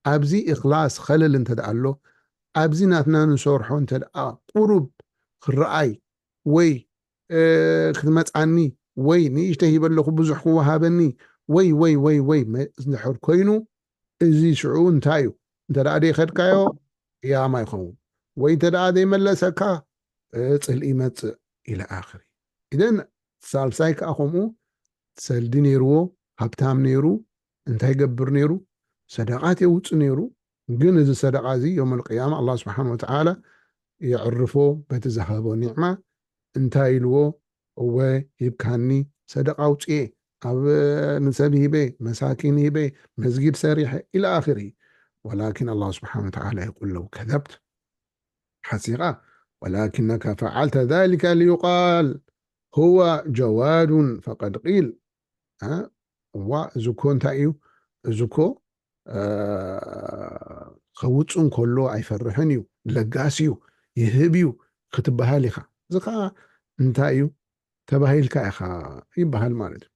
ኣብዚ እኽላስ ኸለል እንተ ደኣ ኣሎ፣ ኣብዚ ናትና ንሰርሖ እንተ ደኣ ቁሩብ ክረኣይ ወይ ክትመጻኒ ወይ ንእሽተይ ሂበ ኣለኹ ብዙሕ ክወሃበኒ ወይ ወይ ወይ ወይ እንድሕር ኮይኑ እዚ ሽዑ እንታይ እዩ? እንተ ደኣ ዘይኸድካዮ ቅያማ ይኸውን ወይ እንተ ደኣ ዘይመለሰካ ጽልኢ ይመጽእ ኢለ ኣኽሪ። ኢደን ሳልሳይ ከኣ ከምኡ ሰልዲ ነይርዎ፣ ሃብታም ነይሩ፣ እንታይ ይገብር ነይሩ? ሰደቓት የውጽእ ነይሩ። ግን እዚ ሰደቓ እዚ ዮም ኣልቅያማ ኣላ ስብሓን ወተዓላ የዕርፎ በቲ ዝሃቦ ኒዕማ። እንታይ ኢልዎ? እወ ሂብካኒ፣ ሰደቃ ኣውፅኤ፣ ኣብ ንሰብ ሂበ፣ መሳኪን ሂበ፣ መስጊድ ሰሪሐ ኢለ ኣኺሪ። ወላኪን ኣላህ ስብሓን ወተዓላ የቁል ለው ከዘብት ሓሲኻ ወላኪነካ ፈዓልተ ዛሊከ ሊዩቃል ሁወ ጀዋዱን ፈቀድ ቂል። እዋ እዚ እኮ እንታይ እዩ? እዚ እኮ ከውፅእ እንከሎ ኣይፈርሕን እዩ፣ ለጋስ እዩ፣ ይህብ እዩ ክትበሃል ኢኻ። እዚ ከዓ እንታይ እዩ? ተባሂልካ ኢኻ ይበሃል ማለት እዩ።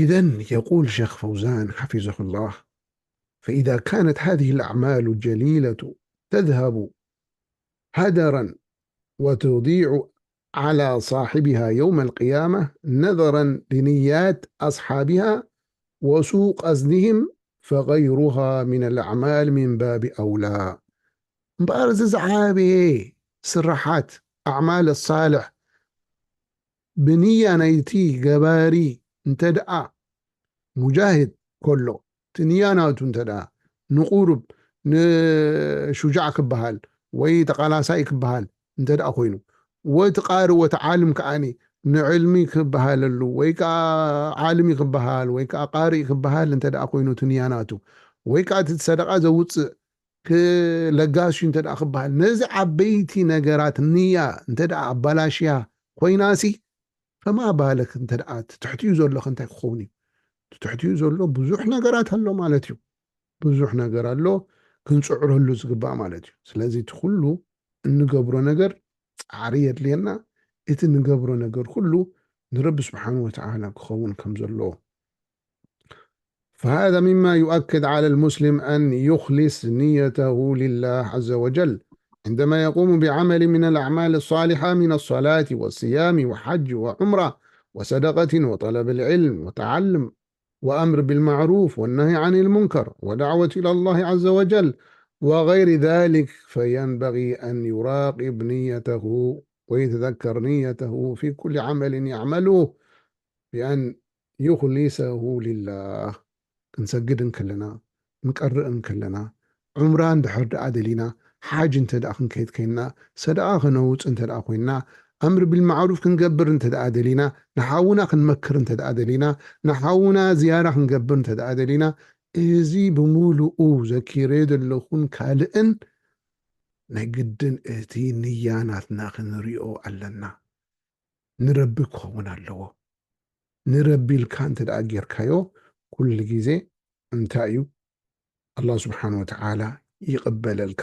إذن يقول شيخ فوزان حفظه الله: فإذا كانت هذه الأعمال الجليلة تذهب هدرا وتضيع على صاحبها يوم القيامة نظرا لنيات أصحابها وسوء قصدهم، فغيرها من الأعمال من باب أولى. እምበኣር እዚ ዝዓበየ ስራሓት ኣዕማል ሳልሕ ብንያ ናይቲ ገባሪ እንተ ደኣ ሙጃሂድ ከሎ፣ እቲ ንያ ናቱ እንተ ደኣ ንቁሩብ ንሹጃዕ ክበሃል ወይ ተቓላሳይ ክበሃል እንተ ደኣ ኮይኑ፣ ወይ እቲ ቃሪ ወይ እቲ ዓልም ከኣኒ ንዕልሚ ክበሃለሉ ወይ ከዓ ዓልሚ ክበሃል ወይ ከዓ ቃሪ ክበሃል እንተ ደኣ ኮይኑ እቲ ንያ ናቱ፣ ወይ ከዓ እቲ ሰደቃ ዘውፅእ ክለጋስ እዩ እንተ ደኣ ክበሃል፣ ነዚ ዓበይቲ ነገራት ንያ እንተ ደኣ ኣባላሽያ ኮይናሲ፣ ፈማ ባለክ እንተ ደኣ እቲ ትሕቲኡ ዘሎ ከ እንታይ ክኸውን እዩ? እቲ ትሕቲኡ ዘሎ ብዙሕ ነገራት ኣሎ ማለት እዩ። ብዙሕ ነገር ኣሎ ክንጽዕረሉ ዝግባእ ማለት እዩ። ስለዚ እቲ ኩሉ እንገብሮ ነገር ጻዕሪ የድልየና። እቲ ንገብሮ ነገር ኩሉ ንረቢ ስብሓን ወተዓላ ክኸውን ከም ዘለዎ። فهذا مما يؤكد على المسلم أن يخلص نيته لله عز وجل عندما يقوم بعمل من الأعمال الصالحة من الصلاة والصيام وحج وعمرة وصدقة وطلب العلم وتعلم وأمر بالمعروف والنهي عن المنكر ودعوة إلى الله عز وجل وغير ذلك، فينبغي أن يراقب نيته ويتذكر نيته في كل عمل يعمله بأن يخلصه لله. ክንሰግድ እንከለና፣ ክንቀርእ እንከለና፣ ዑምራ እንድሕር ደኣ ደሊና፣ ሓጅ እንተ ደኣ ክንከይድ ከይንና፣ ሰደቓ ከነውጽእ እንተ ደኣ ኮይንና፣ ኣምር ቢልማዕሩፍ ክንገብር እንተ ደኣ ደሊና፣ ንሓውና ክንመክር እንተ ደኣ ደሊና፣ ንሓውና ዝያራ ክንገብር እንተ ደኣ ደሊና፣ እዚ ብምሉኡ ዘኪረ ዘለኹን ካልእን ናይ ግድን እቲ ንያ ናትና ክንሪኦ ኣለና። ንረቢ ክኸውን ኣለዎ። ንረቢ ኢልካ እንተ ደኣ ጌርካዮ፣ ኩሉ ግዜ እንታይ እዩ? ኣላህ ስብሓን ወተዓላ ይቕበለልካ።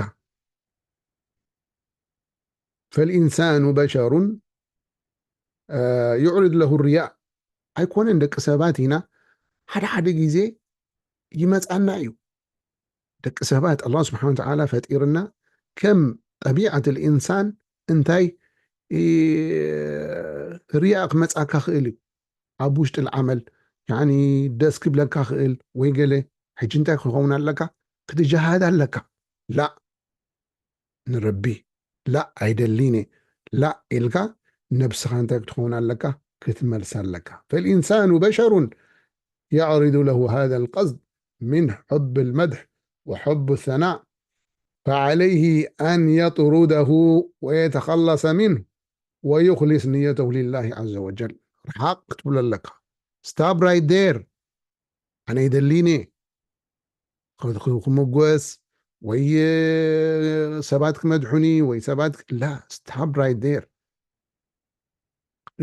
ፈልኢንሳኑ በሸሩን፣ አ፣ ዩዕሪድ ለሁ ርያእ። ኣይኮነን ደቂ ሰባት ኢና፣ ሓደ ሓደ ግዜ ይመጻና እዩ። ደቂ ሰባት ኣላህ ስብሓን ወተዓላ ፈጢርና ከም ጠቢዓት ልኢንሳን እንታይ፣ እ፣ ርያ ክመጻካ ክእል እዩ። ኣብ ውሽጢ ልዓመል፣ ያኒ ደስ ክብለካ ክእል ወይ ገለ። ሕጂ እንታይ ክኸውን ኣለካ? ክትጀሃድ ኣለካ። ላእ፣ ንረቢ ላእ ኣይደሊን እየ ላእ ኢልካ ነብስኻ እንታይ ክትኸውን ኣለካ? ክትመልስ ኣለካ። ፈልኢንሳኑ በሸሩን يعرض له هذا القصد من حب المدح وحب الثناء، فعليه أن يطرده ويتخلص منه ويخلص نيته لله عز وجل. ርሓቕ ክትብሎ ኣለካ። Stop right there. ኣነ ይደሊኒ ክምጎስ ወይ ሰባት ክመድሑኒ ወይ ሰባት ላ፣ stop right there።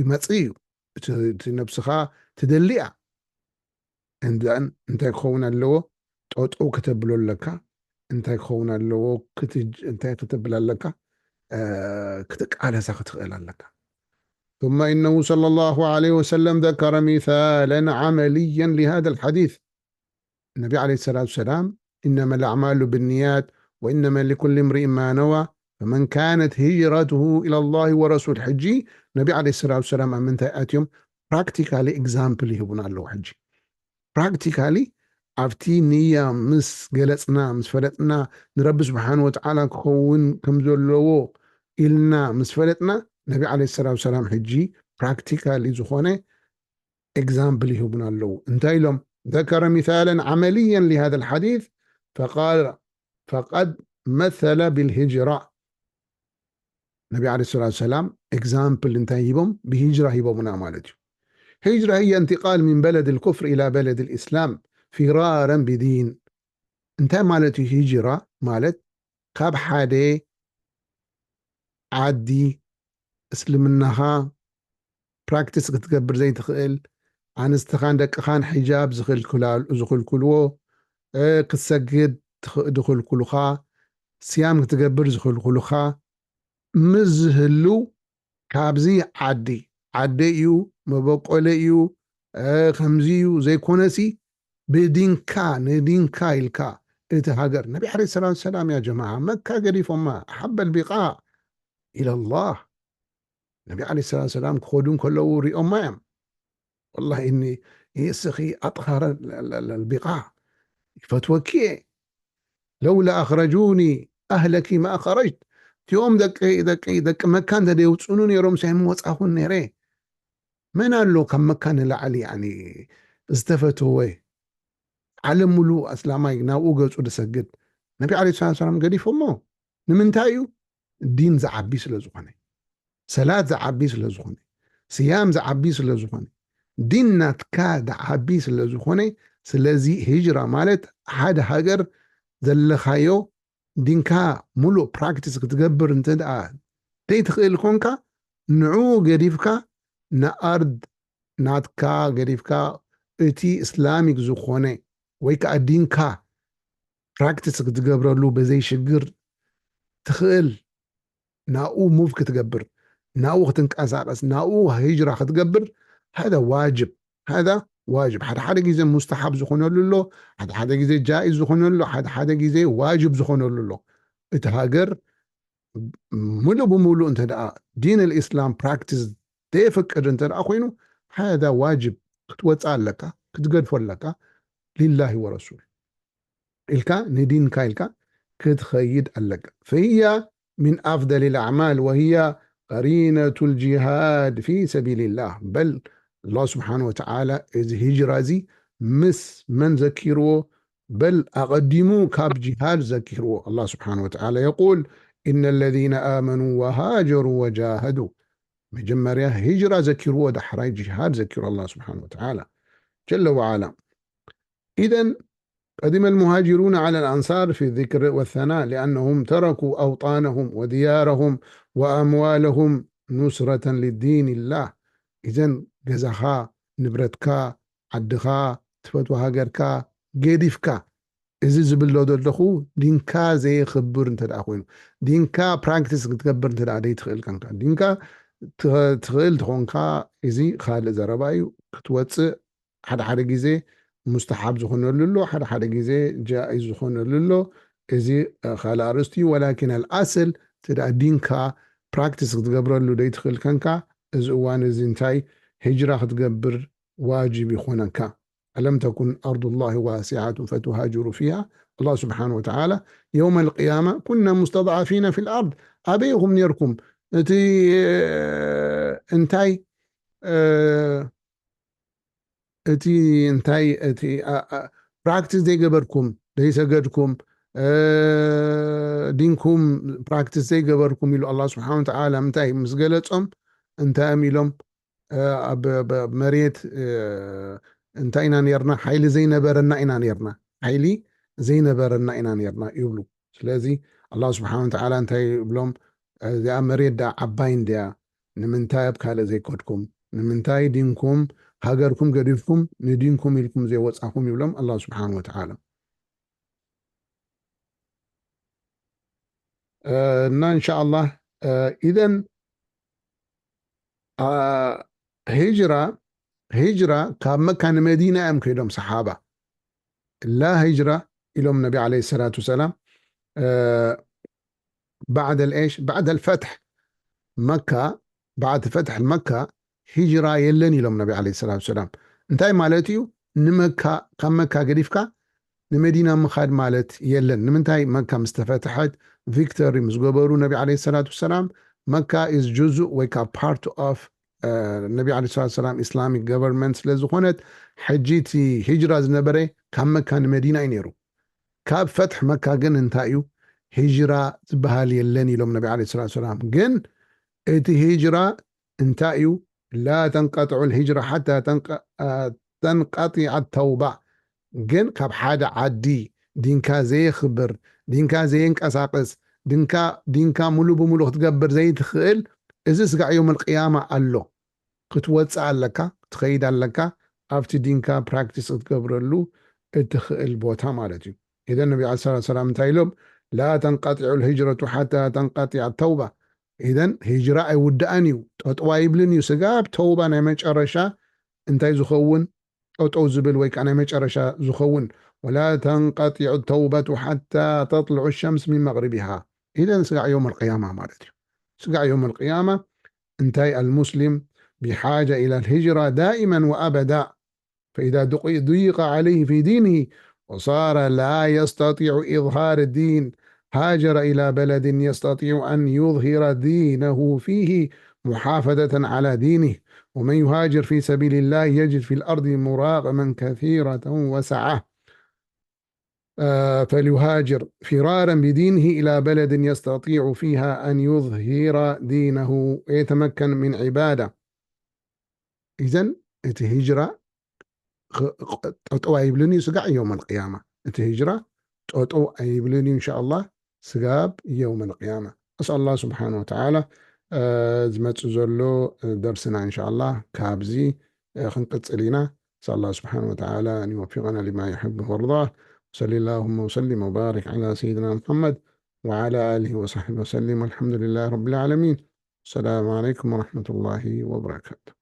ይመጽእ እዩ እቲ ነብስኻ ትደሊያ። እንደን እንታይ ክኸውን ኣለዎ? ጠጠው ከተብሎ ኣለካ። እንታይ ክኸውን ኣለዎ? እንታይ ክተብል ኣለካ? ክትቃለሳ ክትኽእል ኣለካ። ثم إنه صلى الله عليه وسلم ذكر مثالا عمليا لهذا الحديث. النبي عليه الصلاة والسلام إنما الأعمال بالنيات وإنما لكل امرئ ما نوى فمن كانت هجرته إلى الله ورسوله. ሕጂ ነቢ عليه الصلاة والسلام ኣብ ምንታይ ኣትዮም? ፕራክቲካሊ ኤግዛምፕል ይህቡና ኣለዉ። ሕጂ ፕራክቲካሊ ኣብቲ ንያ ምስ ገለጽና፣ ምስ ፈለጥና፣ ንረቢ ስብሓን ወተዓላ ክኸውን ከም ዘለዎ ኢልና ምስ ፈለጥና፣ ነቢ عليه الصلاة والسلام ሕጂ ፕራክቲካሊ ዝኾነ ኤግዛምፕል ይህቡና ኣለዉ። እንታይ ኢሎም? ذكر مثالا عمليا لهذا الحديث فقال فقد مثل بالهجرة ነቢ ዓለይሂ ሰላቱ ሰላም ኤግዛምፕል እንታይ ሂቦም? ብሂጅራ ሂቦምና ማለት እዩ። هجرة هي انتقال من بلد الكفر إلى بلد الإسلام فرارا بدين። እንታይ ማለት እዩ ሂጅራ ማለት? ካብ ሓደ ዓዲ እስልምናኻ ፕራክቲስ ክትገብር ዘይትኽእል፣ ኣንስትኻን ደቅኻን ሒጃብ ዝኽልክላል-፣ ዝኽልክልዎ፣ እ፣ ክትሰግድ ትኽ-፣ ዝኽልክሉኻ፣ ስያም ክትገብር ዝኽልክሉኻ ምስ ዝህልው፣ ካብዚ ዓዲ፣ ዓደይ እዩ፣ መበቆለይ እዩ፣ እ፣ ከምዚ እዩ ዘይኮነሲ፣ ብዲንካ፣ ንዲንካ ኢልካ እቲ ሃገር። ነቢ ዓለይሂ ሰላቱ ሰላም ያ ጀማዓ መካ ገዲፎማ፣ ሓበል ቢቃ ኢለላህ። ነቢ ዓለይሂ ሰላቱ ሰላም ክኸዱ እንከለዉ ሪኦማ እዮም። ወላሂ እኒ ይእስኺ ኣጥኻረ ልቢቃ ይፈትወኪ እየ። ለውላ ኣኽረጁኒ ኣህለኪ ማ ኸረጅት። እቲኦም ደቂ፣ ደቂ፣ ደቂ መካ እንተ ደየውፅኑ ነይሮም ሳይ ምወፃኹን ነይረ። መን ኣሎ ካብ መካ ንላዕሊ ያኒ ዝተፈተወ? ዓለም ሙሉ ኣስላማይ ናብኡ ገፁ ዝሰግድ። ነቢ ዓለይሂ ሰላቱ ሰላም ገዲፎሞ። ንምንታይ እዩ? ዲን ዝዓቢ ስለ ዝኾነ፣ ሰላት ዝዓቢ ስለ ዝኾነ፣ ስያም ዝዓቢ ስለ ዝኾነ፣ ዲን ናትካ ዝዓቢ ስለ ዝኾነ። ስለዚ ሂጅራ ማለት ሓደ ሃገር ዘለኻዮ ዲንካ ሙሉእ ፕራክቲስ ክትገብር እንተ ደኣ ዘይትኽእል ኮንካ፣ ንዑ ገዲፍካ ንኣርድ ናትካ ገዲፍካ እቲ እስላሚክ ዝኾነ ወይ ከዓ ዲንካ ፕራክቲስ ክትገብረሉ በዘይ ሽግር ትኽእል ናብኡ ሙቭ ክትገብር፣ ናብኡ ክትንቀሳቐስ፣ ናብኡ ሂጅራ ክትገብር፣ ሃዛ ዋጅብ፣ ሃዛ ዋጅብ። ሓደ ሓደ ግዜ ሙስተሓብ ዝኾነሉ ኣሎ፣ ሓደ ሓደ ግዜ ጃኢዝ ዝኾነሉ፣ ሓደ ሓደ ግዜ ዋጅብ ዝኾነሉ ኣሎ። እቲ ሃገር ሙሉእ ብሙሉእ እንተ ደኣ ዲን ልእስላም ፕራክቲስ ዘየፈቅድ እንተ ደኣ ኮይኑ፣ ሃዛ ዋጅብ ክትወፅእ ኣለካ፣ ክትገድፎ ኣለካ፣ ሊላሂ ወረሱል ኢልካ፣ ንዲንካ ኢልካ ክትኸይድ ኣለካ። فهي من أفضل الأعمال وهي قرينة الجهاد في سبيل الله. በል ኣላህ ስብሓነ ወተዓላ እዚ ሂጅራ እዚ ምስ መን ዘኪርዎ? በል ኣቐዲሙ ካብ ጂሃድ ዘኪርዎ። ኣላህ ስብሓነ ወተዓላ የቁል፣ إن الذين آمنوا وهاجروا وجاهدوا. መጀመርያ ሂጅራ ዘኪርዎ፣ ዳሕራይ ጂሃድ ዘኪሩ ኣላህ ስብሓነ ወተዓላ ጀለ ወዓላ። إذن قدم المهاجرون على الأنصار في الذكر والثناء لأنهم تركوا أوطانهم وديارهم وأموالهم نصرة لدين الله. إذن ገዛኻ፣ ንብረትካ፣ ዓድኻ፣ ትፈትዎ ሃገርካ ገዲፍካ፣ እዚ ዝብሎ ዘለኹ ዲንካ ዘየኽብር እንተ ደኣ ኮይኑ፣ ዲንካ ፕራክቲስ ክትገብር እንተ ደኣ ዘይትኽእል ኮንካ፣ ዲንካ ት-፣ ትኽእል ተኾንካ፣ እዚ ካልእ ዘረባ እዩ። ክትወፅእ ሓደ ሓደ ግዜ ሙስተሓብ ዝኾነሉ ኣሎ፣ ሓደ ሓደ ግዜ ጃኢዝ ዝኾነሉ ኣሎ። እዚ፣ እ፣ ካልእ ኣርእስቲ እዩ። ወላኪን ኣልኣስል፣ እቲ ደኣ ዲንካ ፕራክቲስ ክትገብረሉ ዘይትኽእል ከንካ፣ እዚ እዋን እዚ እንታይ ሂጅራ ክትገብር ዋጅብ ይኾነካ። ألم تكن أرض الله واسعة فتهاجروا فيها. ኣላህ ስብሓነ ወተዓላ የውመ ልቅያማ ኩና ሙስተድዓፊነ ፊል ኣርድ፣ ኣበይ ኢኹም ነርኩም? እቲ፣ እ፣ እንታይ፣ እ፣ እቲ እንታይ፣ እቲ፣ ኣ፣ ኣ፣ ፕራክቲስ ዘይገበርኩም፣ ዘይሰገድኩም፣ እ፣ ዲንኩም ፕራክቲስ ዘይገበርኩም ኢሉ ኣላህ ስብሓነ ወተዓላ እንታይ ምስ ገለጾም፣ እንታይ እዮም ኢሎም? እ፣ ኣብ፣ ኣብ መሬት፣ እ፣ እንታይ ኢና ነርና? ሓይሊ ዘይነበረና ኢና ነርና። ሓይሊ ዘይነበረና ኢና ነርና ይብሉ። ስለዚ ኣላህ ስብሓነ ወተዓላ እንታይ ይብሎም? እዚኣ መሬት ደኣ ዓባይ እንድያ፣ ንምንታይ ኣብ ካልእ ዘይከድኩም? ንምንታይ ዲንኩም፣ ሃገርኩም ገዲፍኩም ንዲንኩም ኢልኩም ዘይወጻኹም? ይብሎም ኣላህ ስብሓነ ወተዓላ። እ፣ እና እንሻ ኣላህ፣ እ፣ ኢዘን፣ አ፣ ሂጅራ፣ ሂጅራ ካብ መካ ንመዲና እዮም ከይዶም ሰሓባ። ላ ሂጅራ ኢሎም ነቢ ዓለይሂ ሰላቱ ወሰላም፣ እ፣ ባዕደል ኤሽ፣ ባዕደል ፈትሕ መካ፣ ባዕድ ፈትሕ መካ ሂጅራ የለን ኢሎም ነቢ ዓለይሂ ሰላቱ ወሰላም። እንታይ ማለት እዩ? ንመካ፣ ካብ መካ ገዲፍካ ንመዲና ምኻድ ማለት የለን። ንምንታይ? መካ ምስ ተፈትሐት፣ ቪክቶሪ ምስ ገበሩ ነቢ ዓለይሂ ሰላቱ ወሰላም፣ መካ ኢዝ ጁዙእ ወይ ካብ ፓርት ኦፍ፣ እ፣ ነቢ ዓለይሂ ሰላቱ ወሰላም ኢስላሚክ ገቨርንመንት ስለ ዝኾነት፣ ሕጂ እቲ ሂጅራ ዝነበረ ካብ መካ ንመዲና እዩ ነይሩ። ካብ ፈትሕ መካ ግን እንታይ እዩ? ሂጅራ ዝበሃል የለን ኢሎም ነቢ ዓለይሂ ሰላቱ ወሰላም። ግን እቲ ሂጅራ እንታይ እዩ? ላ ተንቀጥዑ ልሂጅራ ሓታ ተንቀጢዐ ተውባ። ግን ካብ ሓደ ዓዲ ዲንካ ዘየኽብር፣ ዲንካ ዘየንቀሳቅስ፣ ዲንካ ሙሉ ብሙሉ ክትገብር ዘይትኽእል፣ እዚ ስጋዕ ዮም ልቅያማ ኣሎ። ክትወፅእ ኣለካ፣ ክትኸይድ ኣለካ ኣብቲ ዲንካ ፕራክቲስ ክትገብረሉ እትኽእል ቦታ ማለት እዩ። ኢዘን ነቢ ለ ሰላት ሰላም እንታይ ኢሎም? ላ ተንቀጢዑ ልሂጅረቱ ሓታ ተንቀጢዐ ተውባ። ኢዘን ሂጅራ ኣይውድኣን እዩ፣ ጠጠው ኣይብልን እዩ። ስጋብ ተውባ ናይ መጨረሻ እንታይ ዝኸውን? ጠጠው ዝብል ወይ ከዓ ናይ መጨረሻ ዝኸውን። ወላ ተንቀጢዑ ተውበቱ ሓታ ተጥልዑ ሸምስ ሚን መቅሪቢሃ። ኢዘን ስጋዕ ዮም ልቅያማ ማለት እዩ። ስጋዕ ዮም ልቅያማ እንታይ? المسلم بحاجة إلى الهجرة دائما وأبدا. فإذا ضيق عليه في دينه وصار لا يستطيع إظهار الدين هاجر إلى بلد يستطيع أن يظهر دينه فيه محافظة على دينه. ومن يهاجر في سبيل الله يجد في الأرض مراغما كثيرة وسعة. آه، فليهاجر فرارا بدينه إلى بلد يستطيع فيها أن يظهر دينه ويتمكن من عبادة. إذن እቲ ሂጅራ ጠጠው ኣይብልን እዩ ስጋዕ የውመል ቅያማ። እቲ ሂጅራ ጠጠው ኣይብልን እዩ እንሻ ኣላህ ስጋብ የውመል ቅያማ። ኣስኣል ኣላህ ስብሓን ወተዓላ ዝመፅእ ዘሎ ደርስና እንሻ ኣላህ ካብዚ ክንቅፅል ኢና። ኣስኣል ኣላህ ስብሓን ወተዓላ ኣን ይወፊቀና ሊማ ይሕብ ወርዳ። وصل اللهم وسلم وبارك على سيدنا محمد وعلى آله وصحبه وسلم والحمد لله رب العالمين. السلام عليكم ورحمة الله وبركاته.